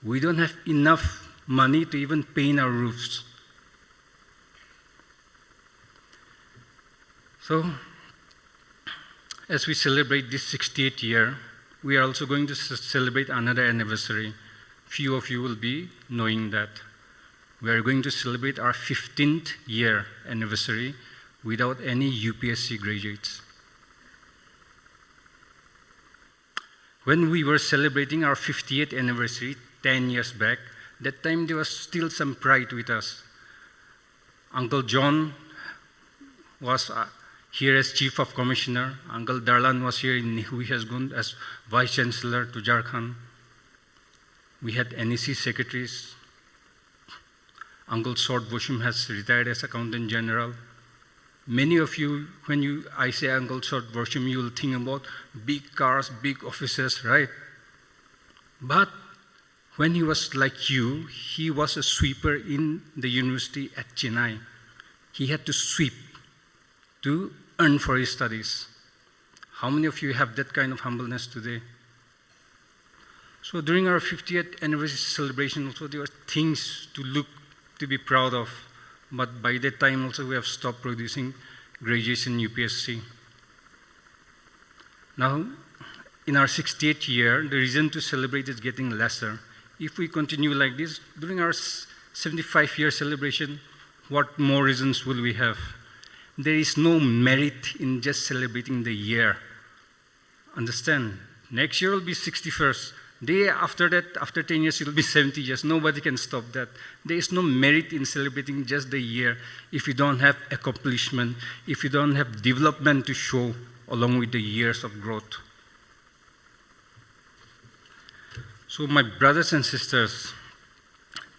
We don't have enough money to even paint our roofs. So, as we celebrate this sixtieth year, we are also going to ce-, celebrate another anniversary. Few of you will be knowing that. We are going to celebrate our fifteenth year anniversary without any U P S C graduates. When we were celebrating our fiftieth anniversary ten years back, that time there was still some pride with us. Uncle John was, uh, here as Chief of Commissioner. Uncle Darlan was here in Nehu Hezgun as Vice Chancellor to Jharkhand. We had N E C secretaries. Uncle Sot Voshum has retired as Accountant General. Many of you, when you, I say Uncle Sot Voshum, you will think about big cars, big offices, right? But when he was like you, he was a sweeper in the university at Chennai. He had to sweep to earn for his studies. How many of you have that kind of humbleness today? So during our fiftieth anniversary celebration also, there were things to look, to be proud of. But by that time also, we have stopped producing graduation U P S C. Now, in our sixtieth year, the reason to celebrate is getting lesser. If we continue like this, during our s-, seventy-five year celebration, what more reasons will we have? There is no merit in just celebrating the year. Understand, next year will be sixty-first. Day after that, after ten years, it will be seventy years. Nobody can stop that. There is no merit in celebrating just the year if you don't have accomplishment, if you don't have development to show along with the years of growth. So, my brothers and sisters,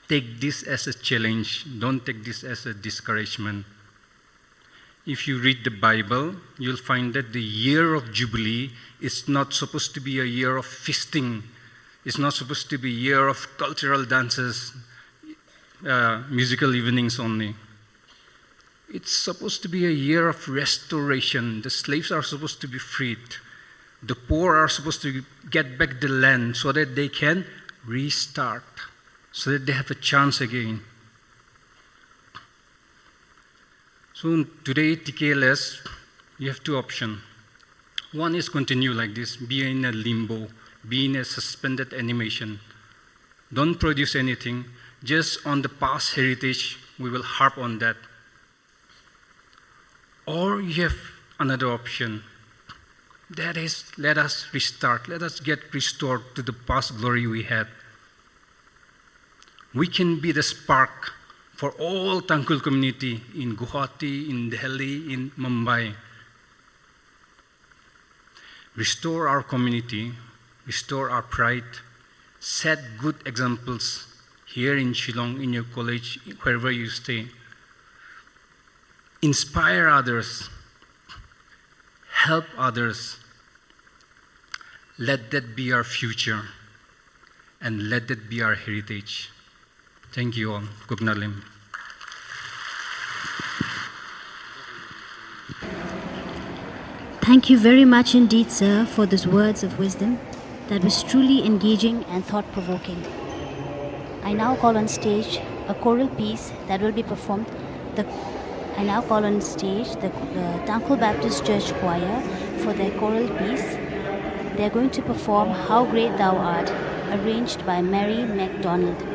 take this as a challenge. Don't take this as a discouragement. If you read the Bible, you'll find that the year of Jubilee is not supposed to be a year of feasting. It's not supposed to be a year of cultural dances, uh, musical evenings only. It's supposed to be a year of restoration. The slaves are supposed to be freed. The poor are supposed to get back the land so that they can restart, so that they have a chance again. So today, T K L S, you have two options. One is continue like this, be in a limbo, be in a suspended animation. Don't produce anything, just on the past heritage, we will harp on that. Or you have another option. That is, let us restart, let us get restored to the past glory we had. We can be the spark for all Tangkhul community in Guwahati, in Delhi, in Mumbai. Restore our community, restore our pride, set good examples here in Shillong, in your college, wherever you stay. Inspire others, help others. Let that be our future, and let that be our heritage. Thank you all. Kupnalim. Thank you very much indeed, sir, for those words of wisdom. That was truly engaging and thought-provoking. I now call on stage a choral piece that will be performed. The, I now call on stage the, the Tangkhul Baptist Church Choir for their choral piece. They're going to perform How Great Thou Art, arranged by Mary MacDonald.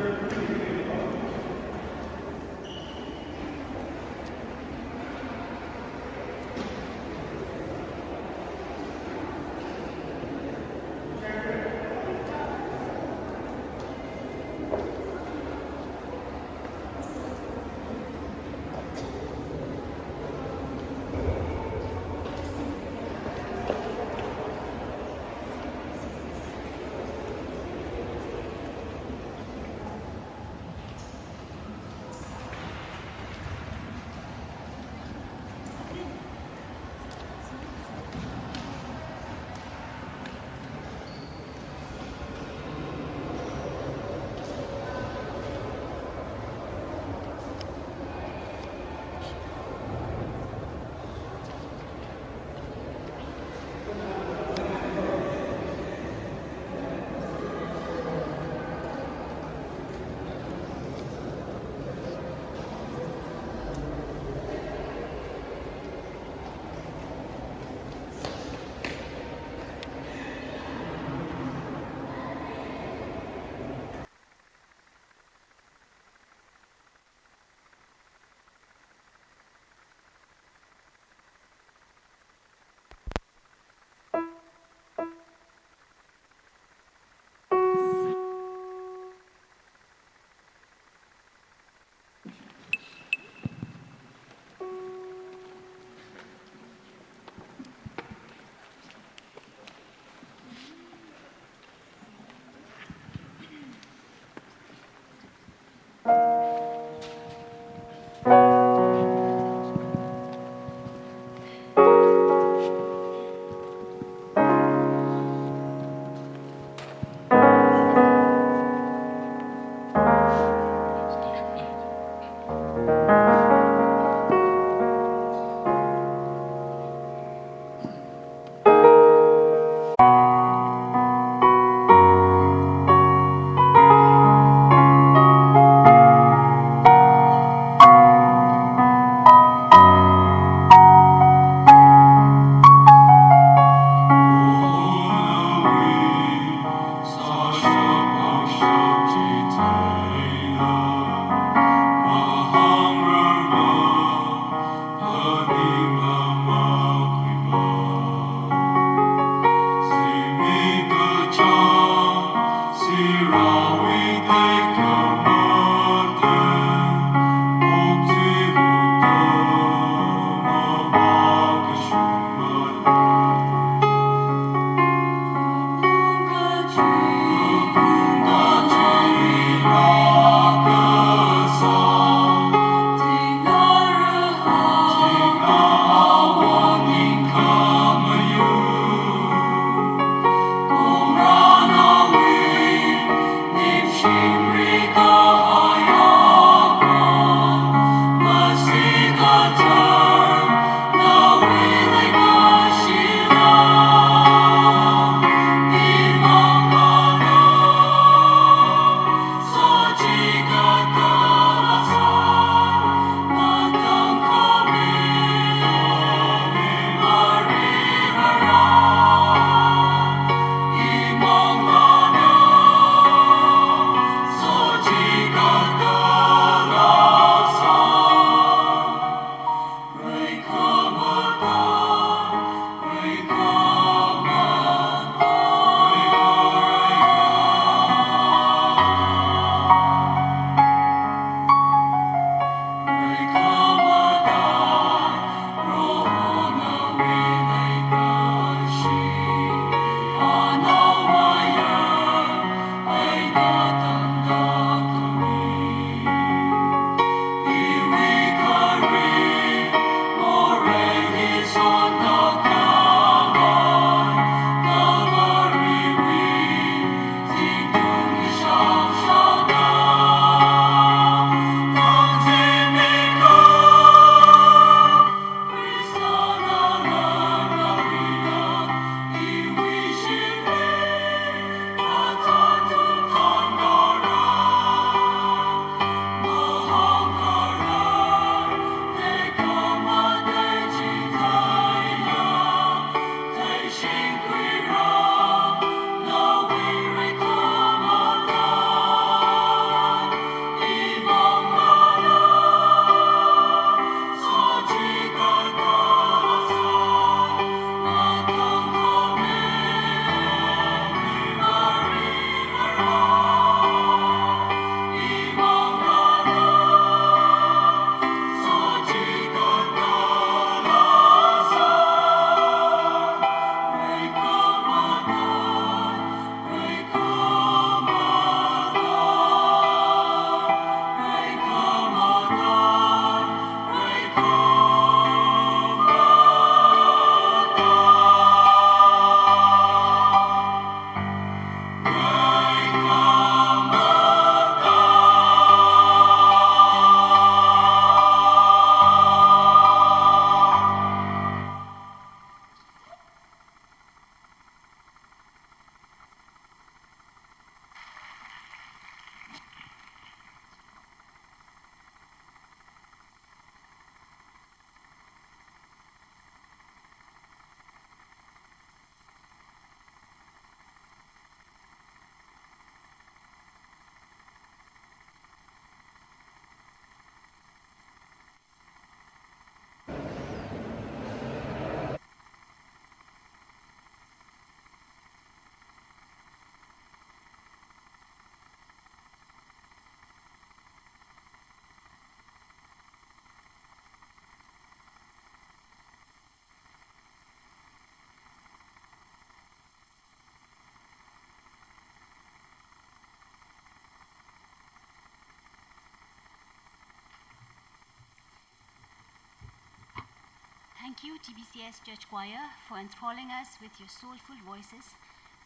Thank you, T B C S Church Choir, for enthralling us with your soulful voices.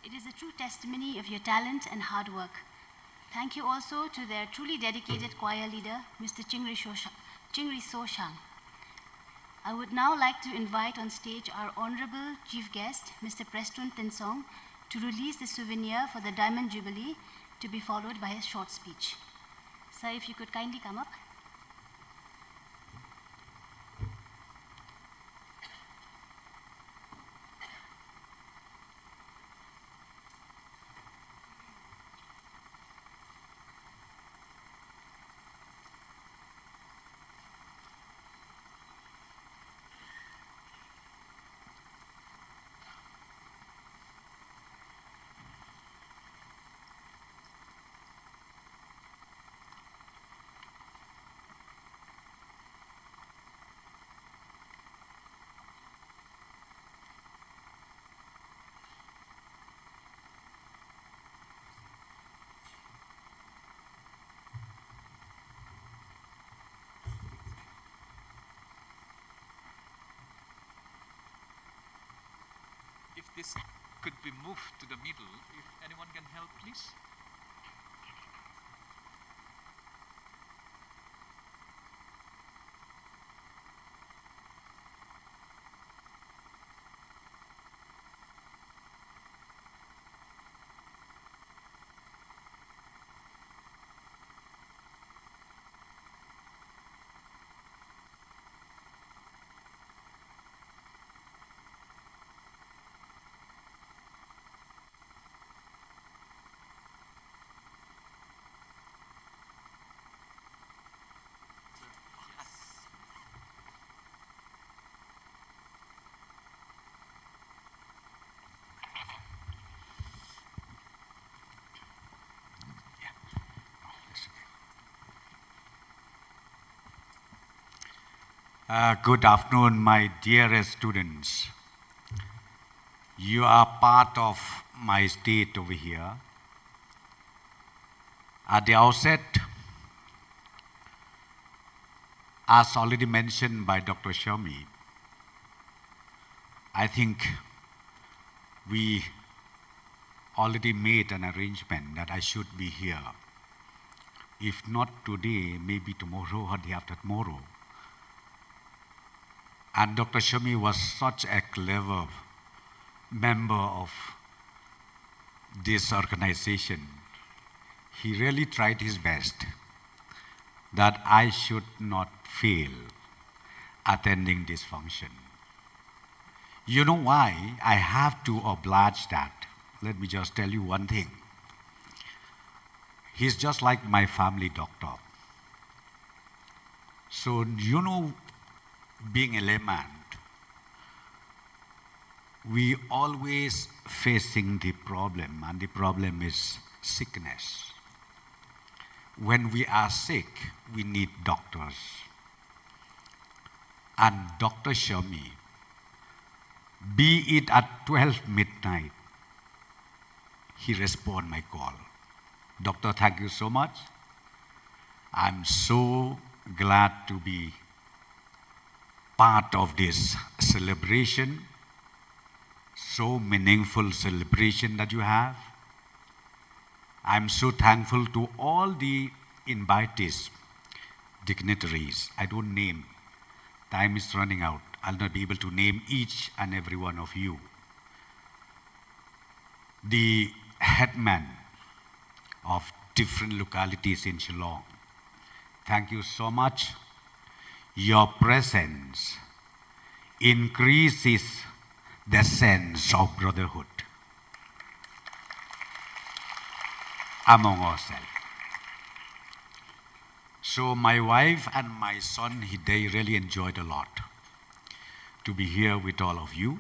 It is a true testimony of your talent and hard work. Thank you also to their truly dedicated choir leader, Mister Chingri Shosha-, Chingri Soshang. I would now like to invite on stage our honorable chief guest, Mister Prestone Tynsong, to release the souvenir for the Diamond Jubilee, to be followed by his short speech. Sir, if you could kindly come up. If this could be moved to the middle, if anyone can help, please. Uh, good afternoon, my dearest students. You are part of my state over here. At the outset, as already mentioned by Doctor Shami, I think we already made an arrangement that I should be here. If not today, maybe tomorrow or the after tomorrow. And Doctor Shami was such a clever member of this organization. He really tried his best that I should not fail attending this function. You know why I have to oblige that? Let me just tell you one thing. He's just like my family doctor. So, you know, being a layman, we always facing the problem, and the problem is sickness. When we are sick, we need doctors. And Doctor Shami, be it at twelve midnight, he respond my call. Doctor, thank you so much. I'm so glad to be part of this celebration, so meaningful celebration that you have. I'm so thankful to all the invitees, dignitaries. I don't name. Time is running out. I'll not be able to name each and every one of you. The headman of different localities in Shillong, thank you so much. Your presence increases the sense of brotherhood among ourselves. So my wife and my son, he, they really enjoyed a lot to be here with all of you.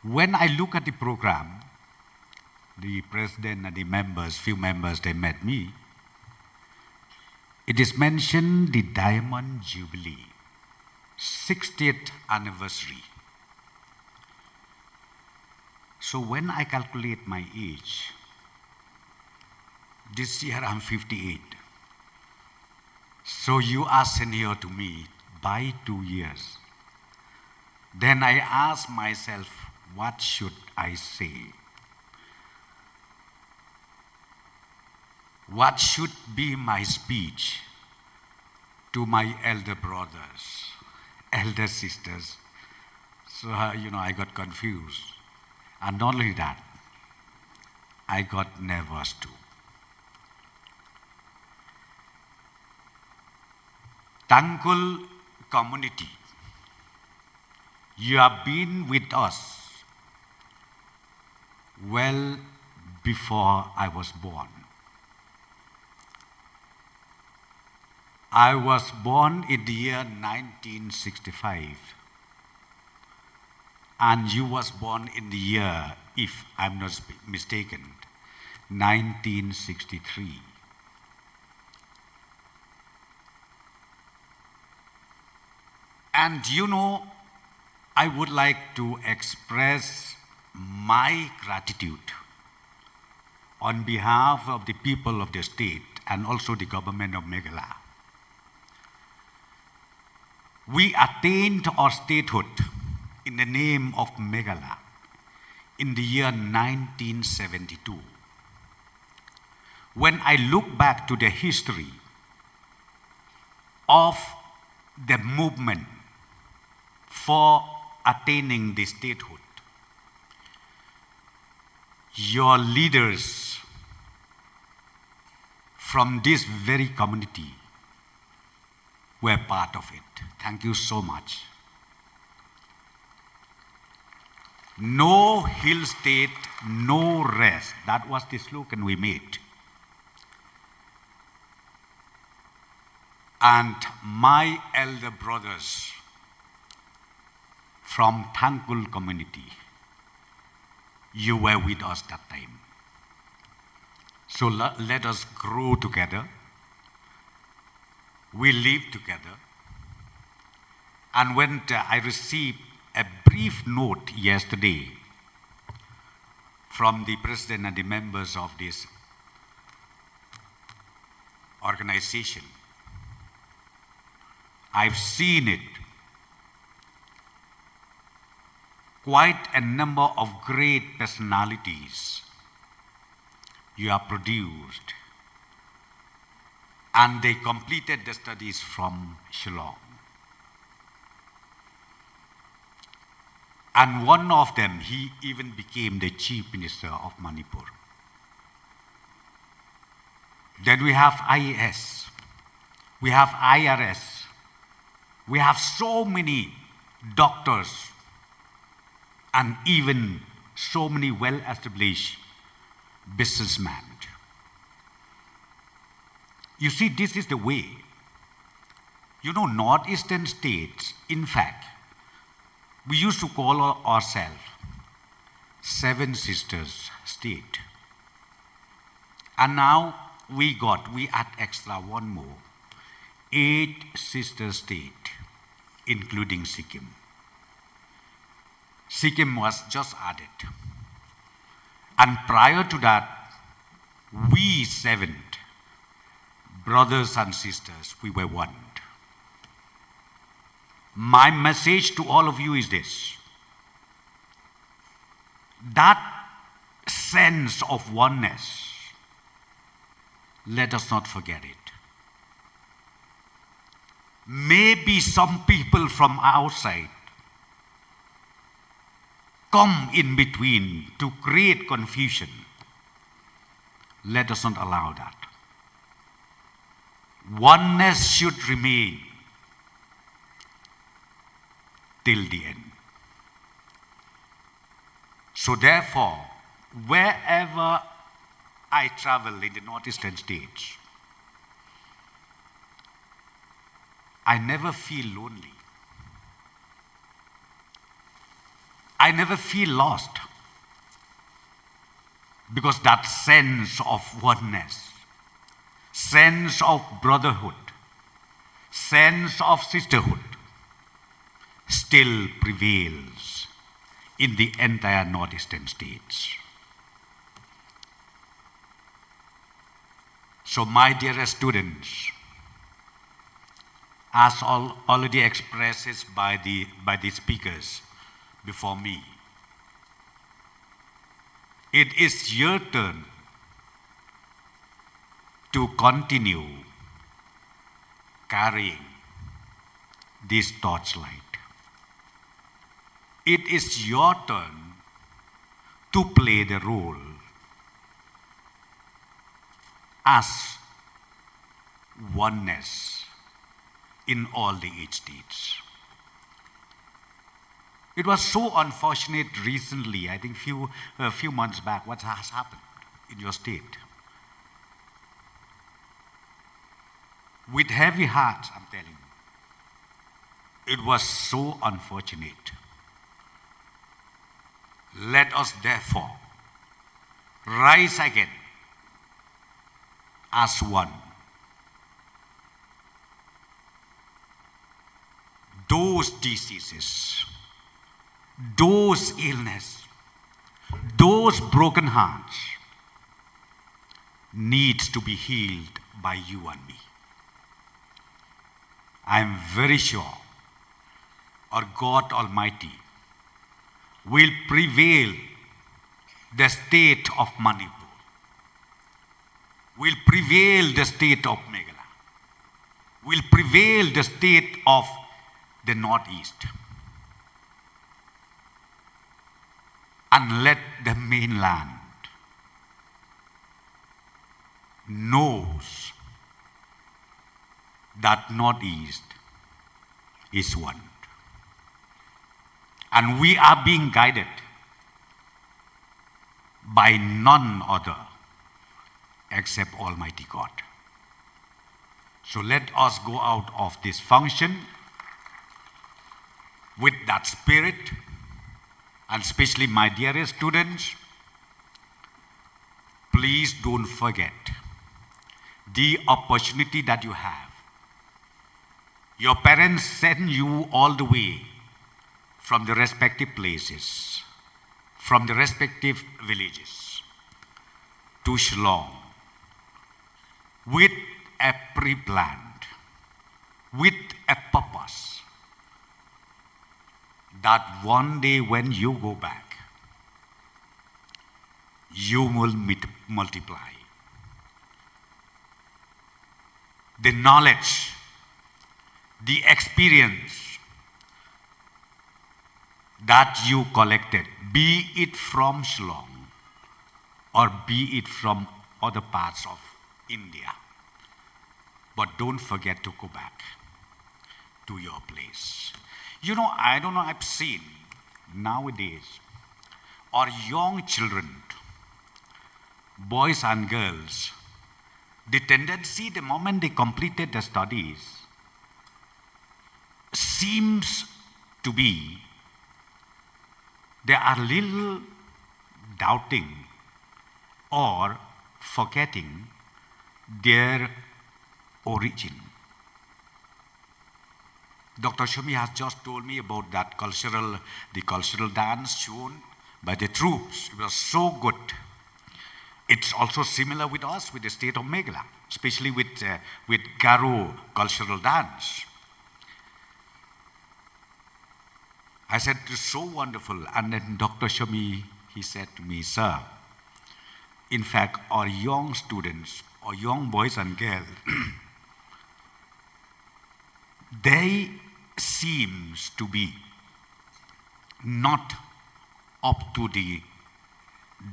When I look at the program, the president and the members, few members, they met me. It is mentioned the Diamond Jubilee, sixtieth anniversary. So when I calculate my age, this year I'm fifty-eight. So you are senior to me by two years. Then I asked myself, what should I say? What should be my speech to my elder brothers, elder sisters? So, uh, you know, I got confused. And not only that, I got nervous too. Tangkhul community, you have been with us well before I was born. I was born in the year nineteen sixty-five, and you was born in the year, if I'm not sp-, mistaken, nineteen sixty-three. And you know, I would like to express my gratitude on behalf of the people of the state and also the government of Meghalaya. We attained our statehood in the name of Meghalaya in the year nineteen seventy-two. When I look back to the history of the movement for attaining the statehood, your leaders from this very community were part of it. Thank you so much. No hill state, no rest. That was the slogan we made. And my elder brothers from Tangkhul community, you were with us that time. So le-, let us grow together. We live together. And when, uh, I received a brief note yesterday from the president and the members of this organization, I've seen it. Quite a number of great personalities you have produced, and they completed the studies from Shillong. And one of them, he even became the Chief Minister of Manipur. Then we have I A S, we have I R S, we have so many doctors, and even so many well-established businessmen. You see, this is the way. You know, Northeastern states, in fact, we used to call our-, ourselves Seven Sisters State. And now we got, we add extra one more, eight sister state, including Sikkim. Sikkim was just added. And prior to that, we seven brothers and sisters, we were one. My message to all of you is this. That sense of oneness, let us not forget it. Maybe some people from outside come in between to create confusion. Let us not allow that. Oneness should remain till the end. So therefore, wherever I travel in the Northeastern states, I never feel lonely. I never feel lost. Because that sense of oneness, sense of brotherhood, sense of sisterhood still prevails in the entire Northeastern states. So, my dearest students, as al-, already expressed by the, by the speakers before me. It is your turn to continue carrying this torchlight. It is your turn to play the role as oneness in all the age states. It was so unfortunate recently, I think few, a few months back, what has happened in your state. With heavy hearts, I'm telling you, it was so unfortunate. Let us therefore rise again as one. Those diseases, those illness, those broken hearts needs to be healed by you and me. I am very sure our God Almighty will prevail the state of Manipur, will prevail the state of Meghalaya, will prevail the state of the Northeast, and let the mainland knows that Northeast is one. And we are being guided by none other except Almighty God. So let us go out of this function with that spirit, and especially my dearest students, please don't forget the opportunity that you have. Your parents send you all the way from the respective places, from the respective villages to Shillong with a pre-planned, with a purpose that one day when you go back, you will mit-, multiply the knowledge, the experience that you collected, be it from Shillong or be it from other parts of India. But don't forget to go back to your place. You know, I don't know, I've seen nowadays our young children, boys and girls, the tendency the moment they completed the studies seems to be they are little doubting or forgetting their origin. Doctor Shami has just told me about that cultural, the cultural dance shown by the troops. It was so good. It's also similar with us, with the state of Meghalaya, especially with, uh, with Garo cultural dance. I said, "It's so wonderful." And then Doctor Shami, he said to me, "Sir, in fact, our young students, our young boys and girls, they seems to be not up to the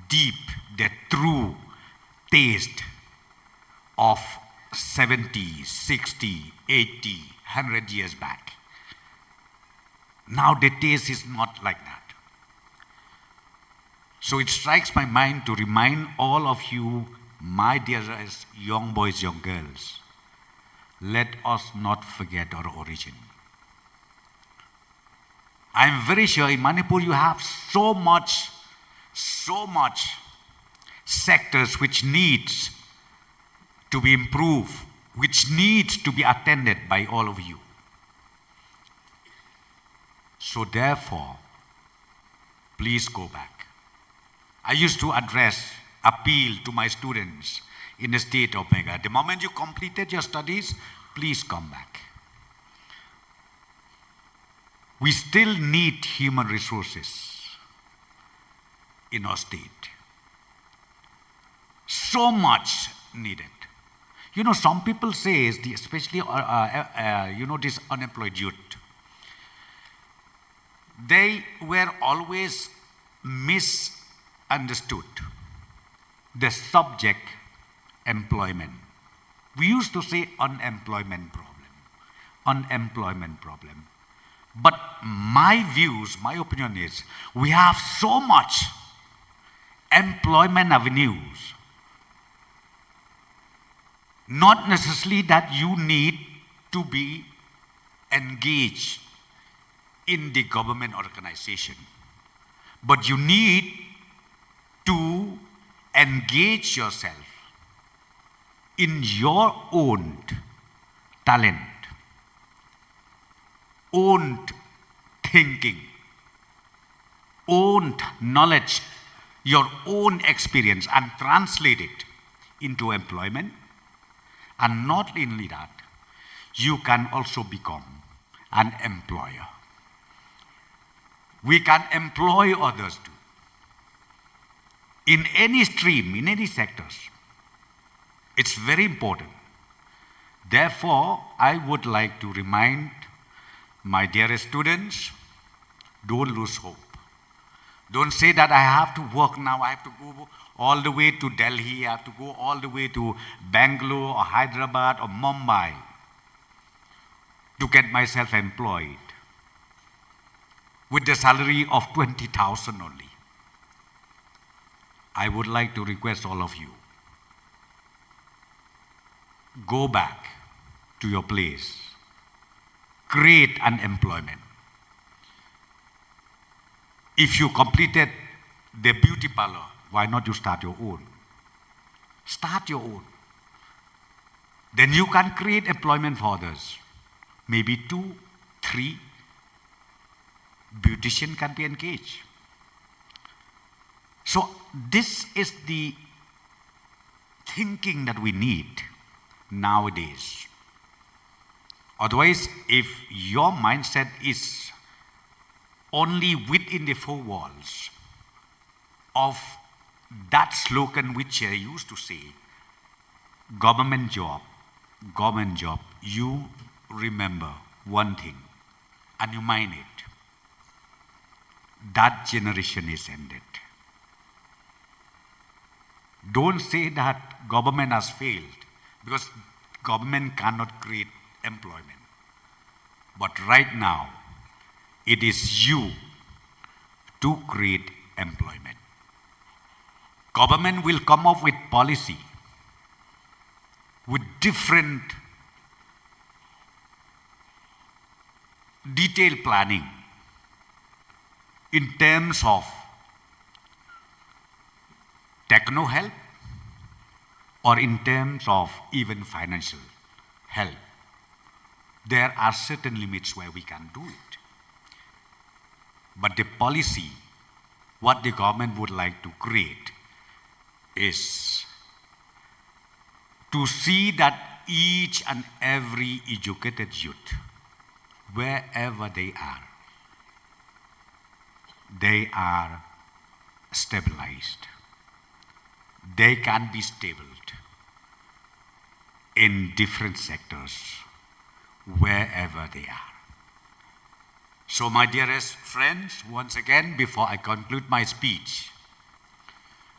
deep, the true taste of seventy, sixty, eighty, hundred years back. Now the taste is not like that." So it strikes my mind to remind all of you, my dearest young boys, young girls, let us not forget our origin. I'm very sure in Manipur you have so much, so much sectors which needs to be improved, which needs to be attended by all of you. So therefore, please go back. I used to address, appeal to my students in the state of Meghalaya. The moment you completed your studies, please come back. We still need human resources in our state. So much needed. You know, some people say, is the, especially uh, uh, uh, you know, this unemployed youth, they were always misunderstood. The subject employment. We used to say unemployment problem, unemployment problem. But my views, my opinion is, we have so much employment avenues. Not necessarily that you need to be engaged in the government organization, but you need to engage yourself in your own talent, own thinking, own knowledge, your own experience, and translate it into employment. And not only that, you can also become an employer. We can employ others too. In any stream, in any sectors, it's very important. Therefore, I would like to remind my dearest students, don't lose hope. Don't say that I have to work now, I have to go all the way to Delhi, I have to go all the way to Bangalore or Hyderabad or Mumbai to get myself employed with the salary of twenty thousand only. I would like to request all of you, go back to your place, create an employment. If you completed the beauty parlor, why not you start your own? Start your own. Then you can create employment for others. Maybe two, three beautician can be engaged. So this is the thinking that we need nowadays. Otherwise, if your mindset is only within the four walls of that slogan which I used to say, government job, government job, you remember one thing and you mind it. That generation is ended. Don't say that government has failed, because government cannot create employment. But right now, it is you to create employment. Government will come up with policy, with different detailed planning in terms of techno help or in terms of even financial help. There are certain limits where we can do it. But the policy, what the government would like to create is to see that each and every educated youth, wherever they are, they are stabilized. They can be stable in different sectors, wherever they are. So, my dearest friends, once again, before I conclude my speech,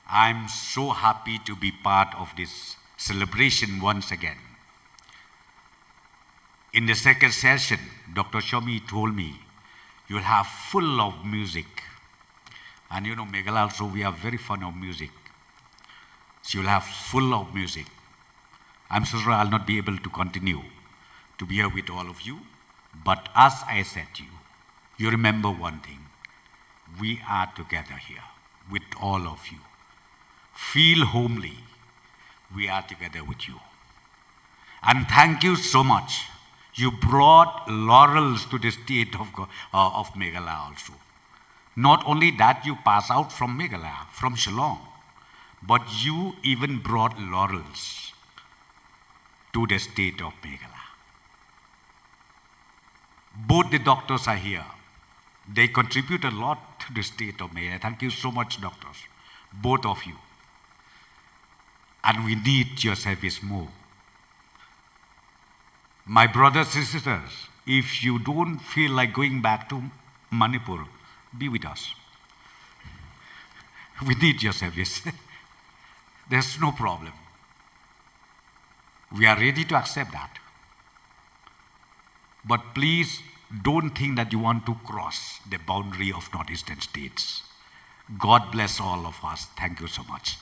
I'm so happy to be part of this celebration once again. In the second session, Doctor Shomi told me, "You'll have full of music." And you know, Meghalaya also, we are very fond of music. So you'll have full of music. I'm so sorry I'll not be able to continue to be here with all of you. But as I said to you, you remember one thing. We are together here with all of you. Feel homely. We are together with you. And thank you so much. You brought laurels to the state of, Go- uh, of Meghalaya also. Not only that, you pass out from Meghalaya, from Shillong, but you even brought laurels to the state of Meghalaya. Both the doctors are here. They contribute a lot to the state of Meghalaya. Thank you so much, doctors, both of you. And we need your service more. My brothers and sisters, if you don't feel like going back to Manipur, be with us. We need your service. There's no problem. We are ready to accept that. But please don't think that you want to cross the boundary of Northeastern states. God bless all of us. Thank you so much.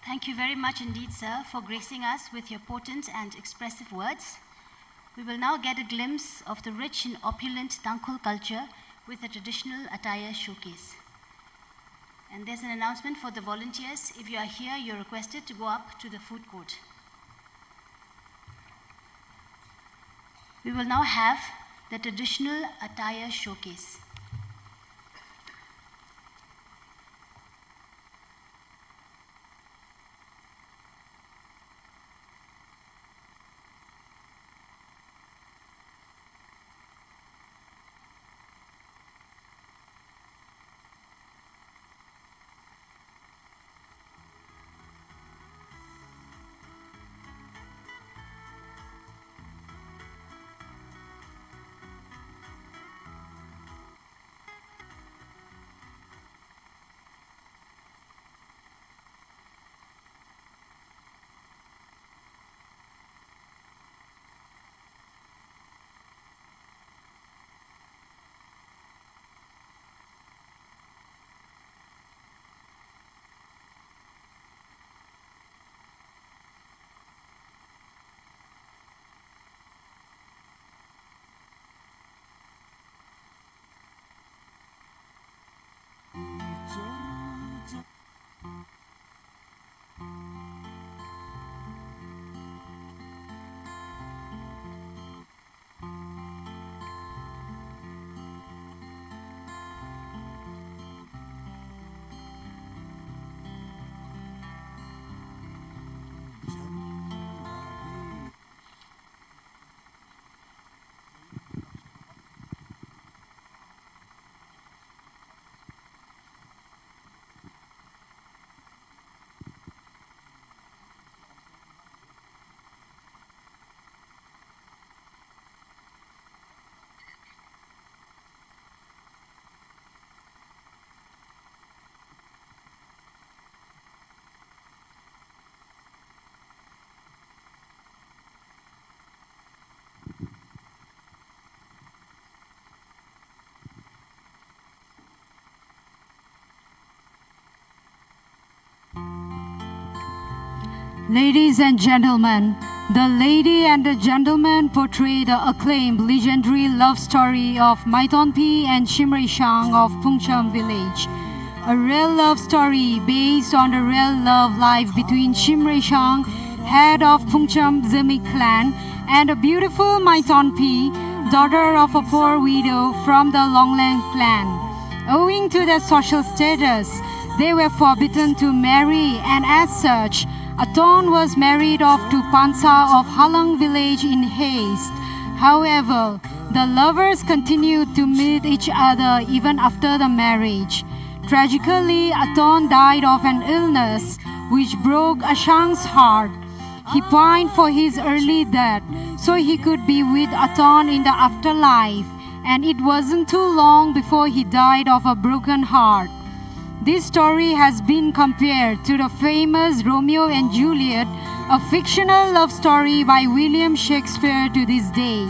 Thank you very much indeed, sir, for gracing us with your potent and expressive words. We will now get a glimpse of the rich and opulent Tangkhul culture with a traditional attire showcase. And there's an announcement for the volunteers. If you are here, you're requested to go up to the food court. We will now have the traditional attire showcase. Ladies and gentlemen, the lady and the gentleman portray the acclaimed legendary love story of Maitonpi and Shimreishang of Phungcham village. A real love story based on the real love life between Shimreishang, head of Phungcham Zimik clan, and a beautiful Maitonpi, daughter of a poor widow from the Longleng clan. Owing to their social status, they were forbidden to marry, and as such, Aton was married off to Pansa of Halang village in haste. However, the lovers continued to meet each other even after the marriage. Tragically, Aton died of an illness which broke Ashang's heart. He pined for his early death so he could be with Aton in the afterlife, and it wasn't too long before he died of a broken heart. This story has been compared to the famous Romeo and Juliet, a fictional love story by William Shakespeare, to this day.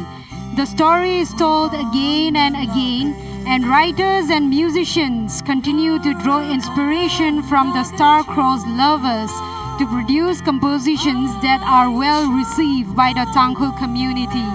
The story is told again and again, and writers and musicians continue to draw inspiration from the star-crossed lovers to produce compositions that are well received by the Tangkhul community.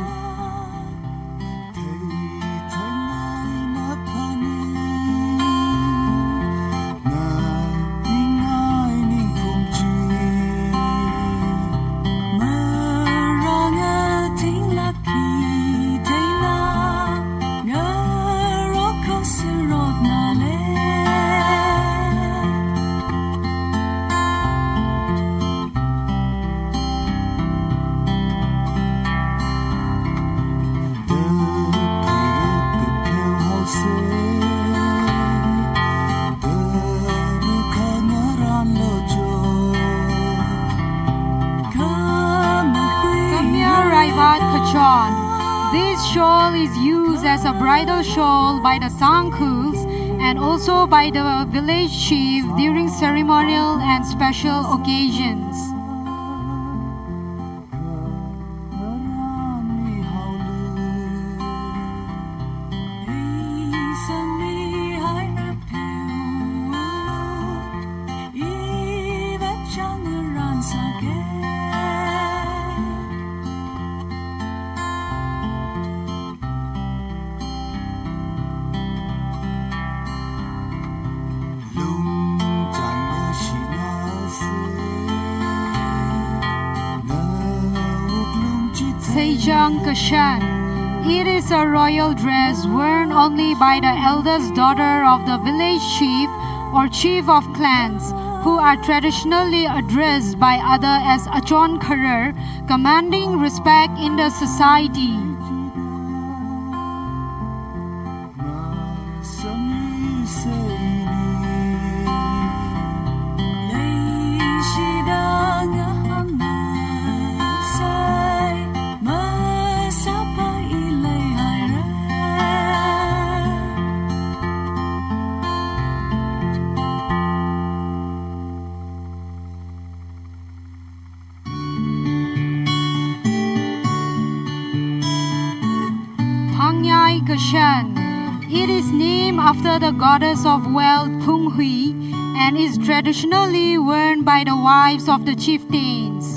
is used as a bridal shawl by the Tangkhuls and also by the village chief during ceremonial and special occasions. Seichang kashan. It is a royal dress worn only by the eldest daughter of the village chief or chief of clans, who are traditionally addressed by other as Achon Kharar, commanding respect in the society. Phangyai kashan. It is named after the goddess of wealth, Phunghui, and is traditionally worn by the wives of the chieftains.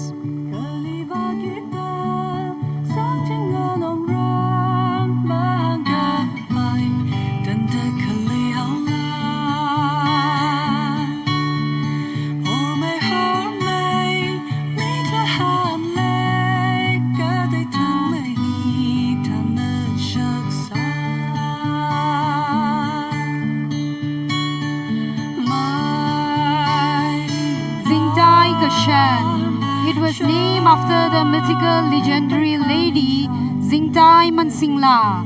Zingtai kashan. It was named after the mythical legendary lady Zingtai Mansingla.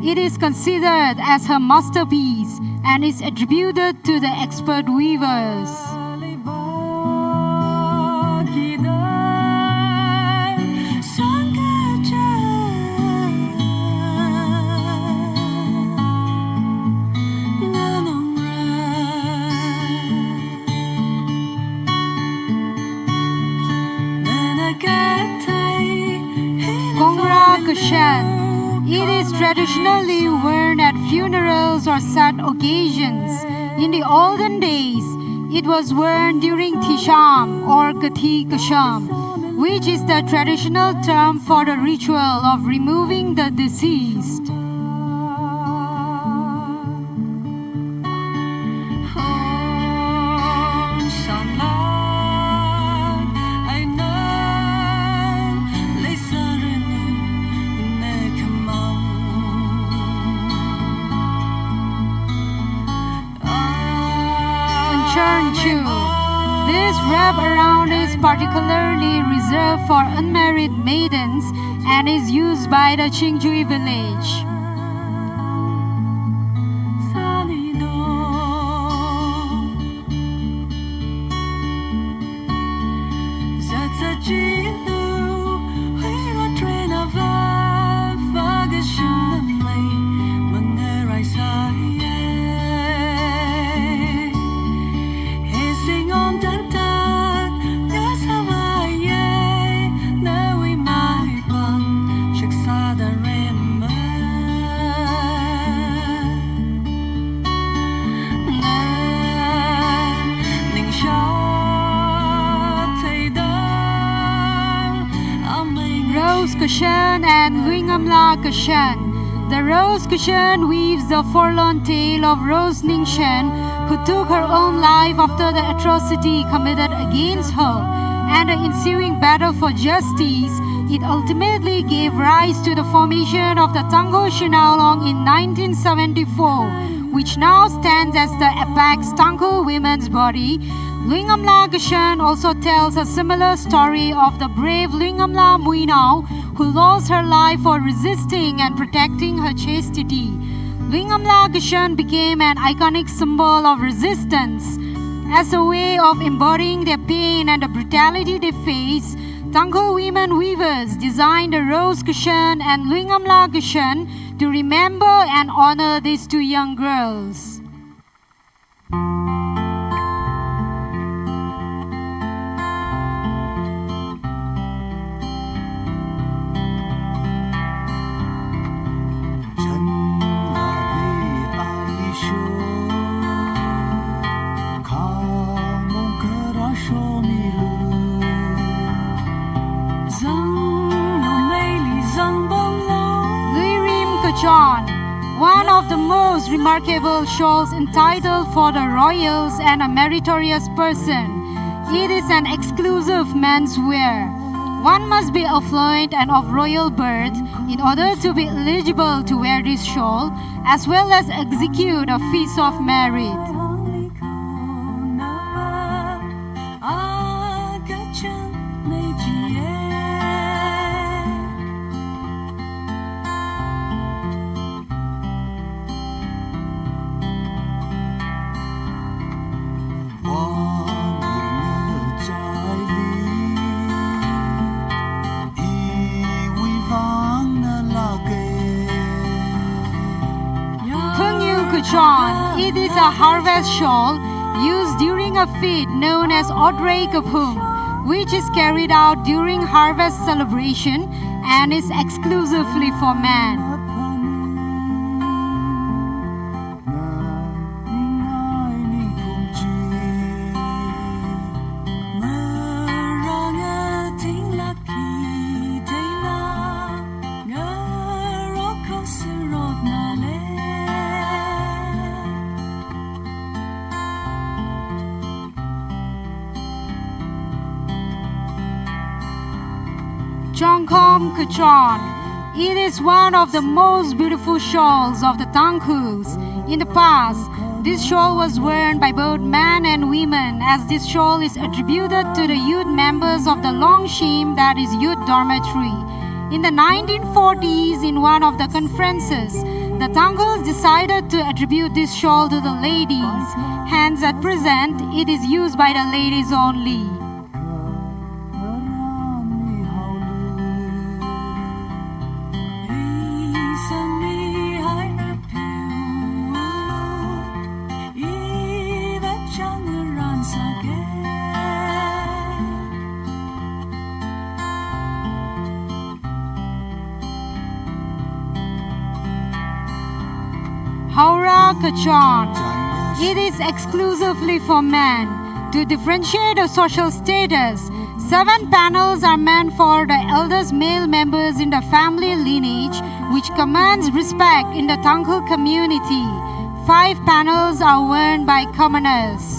It is considered as her masterpiece and is attributed to the expert weavers. Kongra kashan. It is traditionally worn at funerals or sad occasions. In the olden days, it was worn during Thisham or Kathi Kasham, which is the traditional term for the ritual of removing the deceased. This wrap around is particularly reserved for unmarried maidens and is used by the Chingjui village. Rose Kashan and Luingamla Kashan. The Rose Kashan weaves the forlorn tale of Rose Ningshen, who took her own life after the atrocity committed against her, and the ensuing battle for justice. It ultimately gave rise to the formation of the Tangkhul Shanao Long in nineteen seventy-four, which now stands as the apex Tangkhul women's body. Luingamla Kashan also tells a similar story of the brave Luingamla Muinao, who lost her life for resisting and protecting her chastity. Luingamla Kashan became an iconic symbol of resistance. As a way of embodying their pain and the brutality they face, Tangkhul women weavers designed the Rose Kashan and Luingamla Kashan to remember and honor these two young girls. Luirim Kachon, one of the most remarkable shawls entitled for the royals and a meritorious person. It is an exclusive menswear. One must be affluent and of royal birth in order to be eligible to wear this shawl, as well as execute a feast of merit. Khunyu Kachon, it is a harvest shawl used during a feat known as Otrei Kaphung, which is carried out during harvest celebration and is exclusively for men. Chongkhom Kachon. It is one of the most beautiful shawls of the Tangkhuls. In the past, this shawl was worn by both men and women, as this shawl is attributed to the youth members of the Longshim, that is youth dormitory. In the nineteen forties, in one of the conferences, the Tangkhuls decided to attribute this shawl to the ladies. Hence, at present, it is used by the ladies only. Haora Kachon. It is exclusively for men. To differentiate a social status, seven panels are meant for the eldest male members in the family lineage, which commands respect in the Tangkhul community. Five panels are worn by commoners.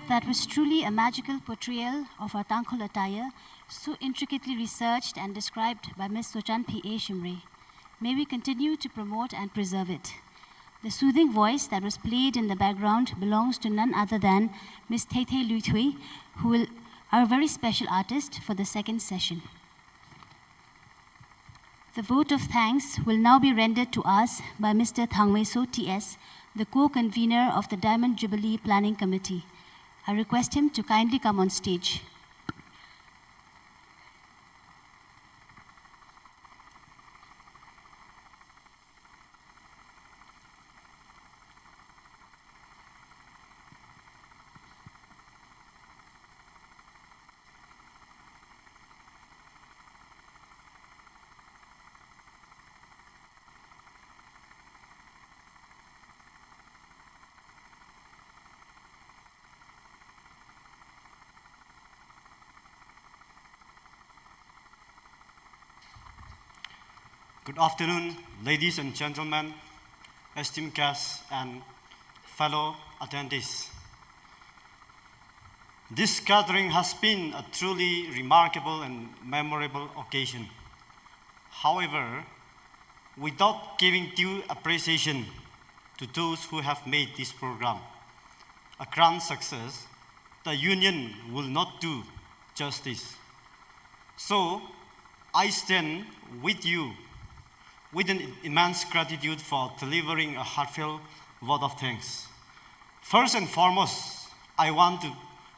That was truly a magical portrayal of our Tangkhul attire, so intricately researched and described by Miss Sochan P A Shimray. May we continue to promote and preserve it. The soothing voice that was played in the background belongs to none other than Miss Theithei Luithui, who will, our very special artist for the second session. The vote of thanks will now be rendered to us by Mister Thangmeiso T S, the co-convener of the Diamond Jubilee Planning Committee. I request him to kindly come on stage. Good afternoon, ladies and gentlemen, esteemed guests, and fellow attendees. This gathering has been a truly remarkable and memorable occasion. However, without giving due appreciation to those who have made this program a grand success, the Union will not do justice. So, I stand with you with an immense gratitude for delivering a heartfelt vote of thanks. First and foremost, I want to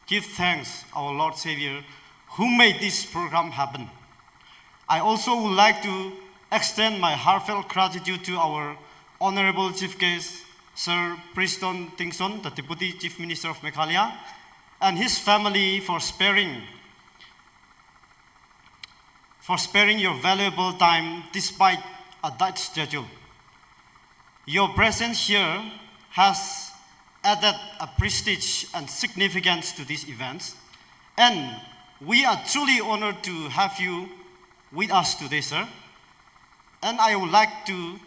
give thanks our Lord Savior who made this program happen. I also would like to extend my heartfelt gratitude to our Honorable Chief Guest, Sir Prestone Tynsong, the Deputy Chief Minister of Meghalaya, and his family for sparing, for sparing your valuable time despite a tight schedule. Your presence here has added a prestige and significance to these events, and we are truly honored to have you with us today, sir. And I would like to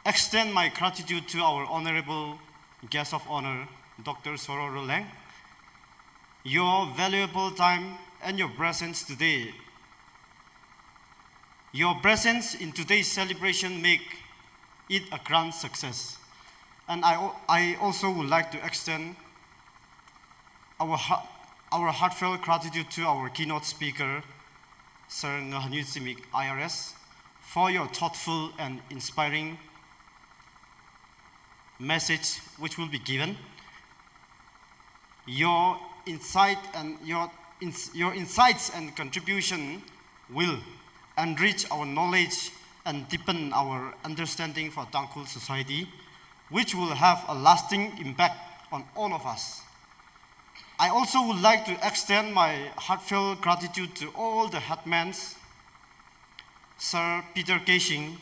extend my gratitude to our honorable guest of honor, Doctor Soro Rolleng. Your valuable time and your presence today, your presence in today's celebration make it a grand success. And I, al- I also would like to extend our, hea- our heartfelt gratitude to our keynote speaker, Sir Ngahanyu Zimik I R S, for your thoughtful and inspiring message which will be given. Your insight and your ins- your insights and contribution will enrich our knowledge and deepen our understanding for Tangkhul society, which will have a lasting impact on all of us. I also would like to extend my heartfelt gratitude to all the headmans, Sir Peter Keishing,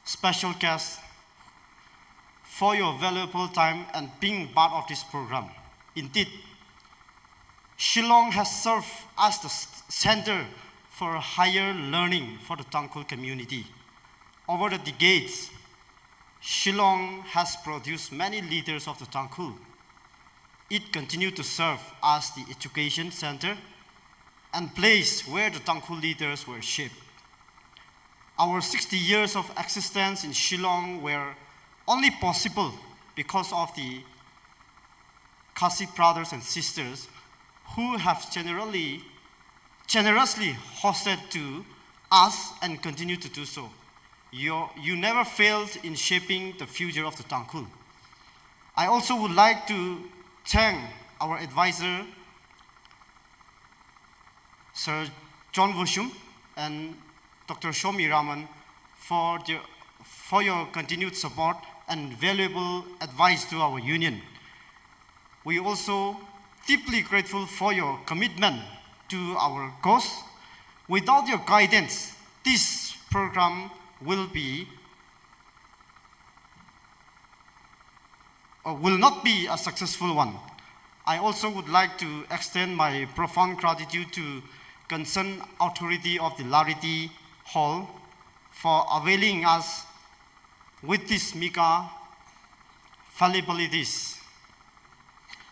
special guest, for your valuable time and being part of this program. Indeed, Shillong has served as the s- center for higher learning for the Tangkhul community. Over the decades, Shillong has produced many leaders of the Tangkhul. It continued to serve as the education center and place where the Tangkhul leaders were shaped. Our sixty years of existence in Shillong were only possible because of the Khasi brothers and sisters who have generally, generously hosted to us and continue to do so. You, you never failed in shaping the future of the Tangkhul. I also would like to thank our advisor, Sir John Voshum and Doctor Shomi Raman for, the, for your continued support and valuable advice to our union. We also deeply grateful for your commitment to our cause. Without your guidance, this program will be uh, will not be a successful one. I also would like to extend my profound gratitude to concerned authority of the Lariti Hall for availing us with these mega fallibilities.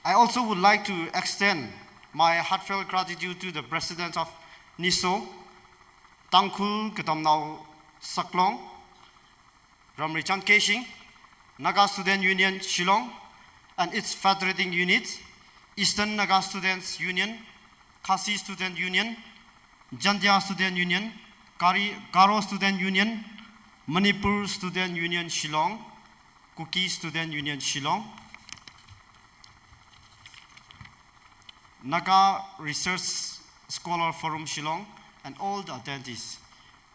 I also would like to extend my heartfelt gratitude to the President of NISO, Tangkhul Katamnao Saklong, Ramreichan Keishing, Naga Student Union Shillong, and its federating units, Eastern Naga Students Union, Khasi Student Union, Jaintia Student Union, Kari-, Garo Student Union, Manipur Student Union Shillong, Kuki Student Union Shillong, Naga Research Scholar Forum Shillong, and all the attendees.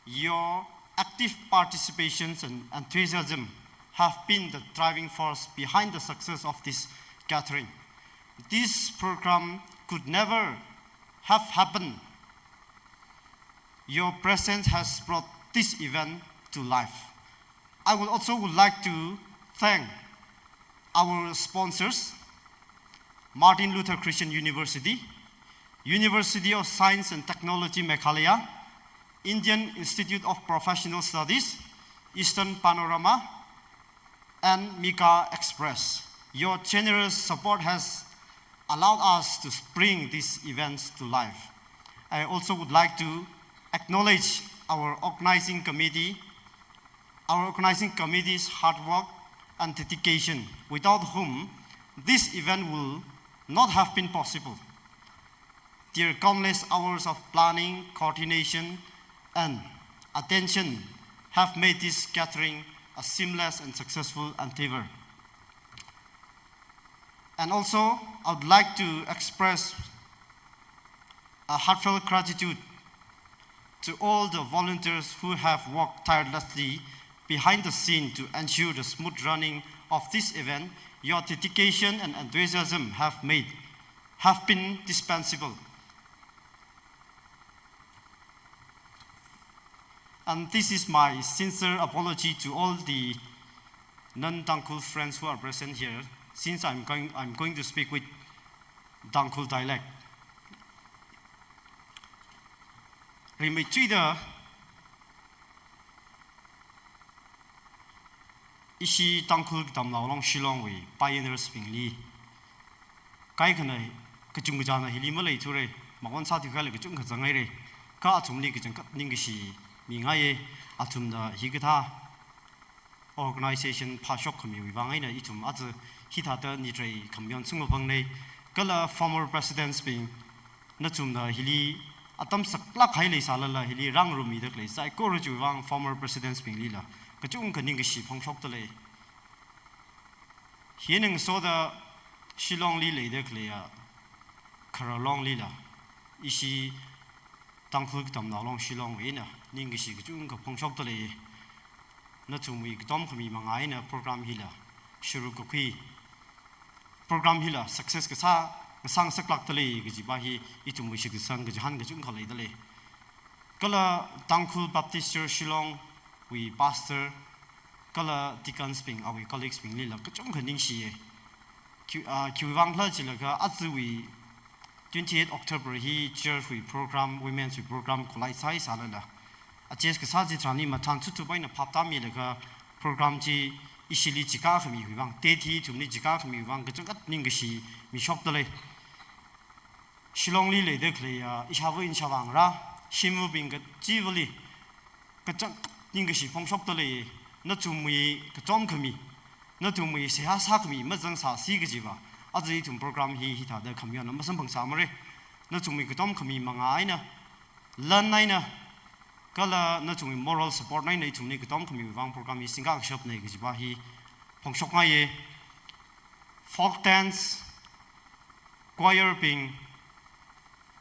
Your active participations and enthusiasm have been the driving force behind the success of this gathering. This program could never have happened. Your presence has brought this event to life. I would also would like to thank our sponsors, Martin Luther Christian University, University of Science and Technology Meghalaya, Indian Institute of Professional Studies, Eastern Panorama, and Mika Express. Your generous support has allowed us to bring these events to life. I also would like to acknowledge our organizing committee, our organizing committee's hard work and dedication, without whom this event will not have been possible. Their countless hours of planning, coordination, and attention have made this gathering a seamless and successful endeavor. And also, I would like to express a heartfelt gratitude to all the volunteers who have worked tirelessly behind the scene to ensure the smooth running of this event. Your dedication and enthusiasm have made, have been dispensable. And this is my sincere apology to all the non-Tangkhul friends who are present here, since I'm going, I'm going to speak with Tangkhul dialect. Rimeithuida ishi Tangkhul Katamnao Long Shillongwui pioneers bingli kaikhana kachungkachāna hili maleithura, mawon sāthuikhali kachungkha zanghaira. Kha athumli kachangkhat ningkashi mingaiya, athumna hikathā organization phāshok khamiwui vang eina ithum aja hithāda nitrai khamayon singmaphangnei. Kala former presidents bing, nathumna hili atam saklāk kahai leisālala hili rāngarummida khalei saikora chiwui vang former presidents binglila kachungkha ningkashi phongshokdalei. Hi eina ngasoda Shillongli leida khaleiya khararlonglila ishi Tangkhul Katamnao Long Shillongwui eina ningkashi kachungkha phongshokdalei. Nathumwui katom khami manga eina program hila sharuk kakhui, program hila success kasā, kasā ngasaklākdalei kajiva hi ithumwui shitkasang kachihān kachungkha leidalei. Kala Tangkhul Baptist Church Shillongwui pastor kala deacons bing, awui colleagues binglila kachungkha ningshiya. Khi, ah, khiwui vangkhala jilaga ajawui twenty-eight October hi church wui program, women's wui program khuilai sāhaisālala, achest kasā chitharanli mathān suthup eina phaptāmilaga program chi ishili chikā khamiwui vang, date hi ithumli chikā khamiwui vang kachangkhat ningkashi mishokdalei. Shillongli leida khaleiya ishāva inshavā ngarā, shimvabing kachivali kachangkhat ningkashi phongshokdalei. Nathumwui katom khami, nathumwui seihā sākhami mazangsāsi kajiva aja ithum program hi hithāda khamayon masamphangsāmara. Nathumwui katom khami manga eina, lan eina, kala nathumwui moral support eina ithumli katom khamiwui vang program hi singkā kashapnei kajiva hi phongshokngaiya. Folk dance, choir bing,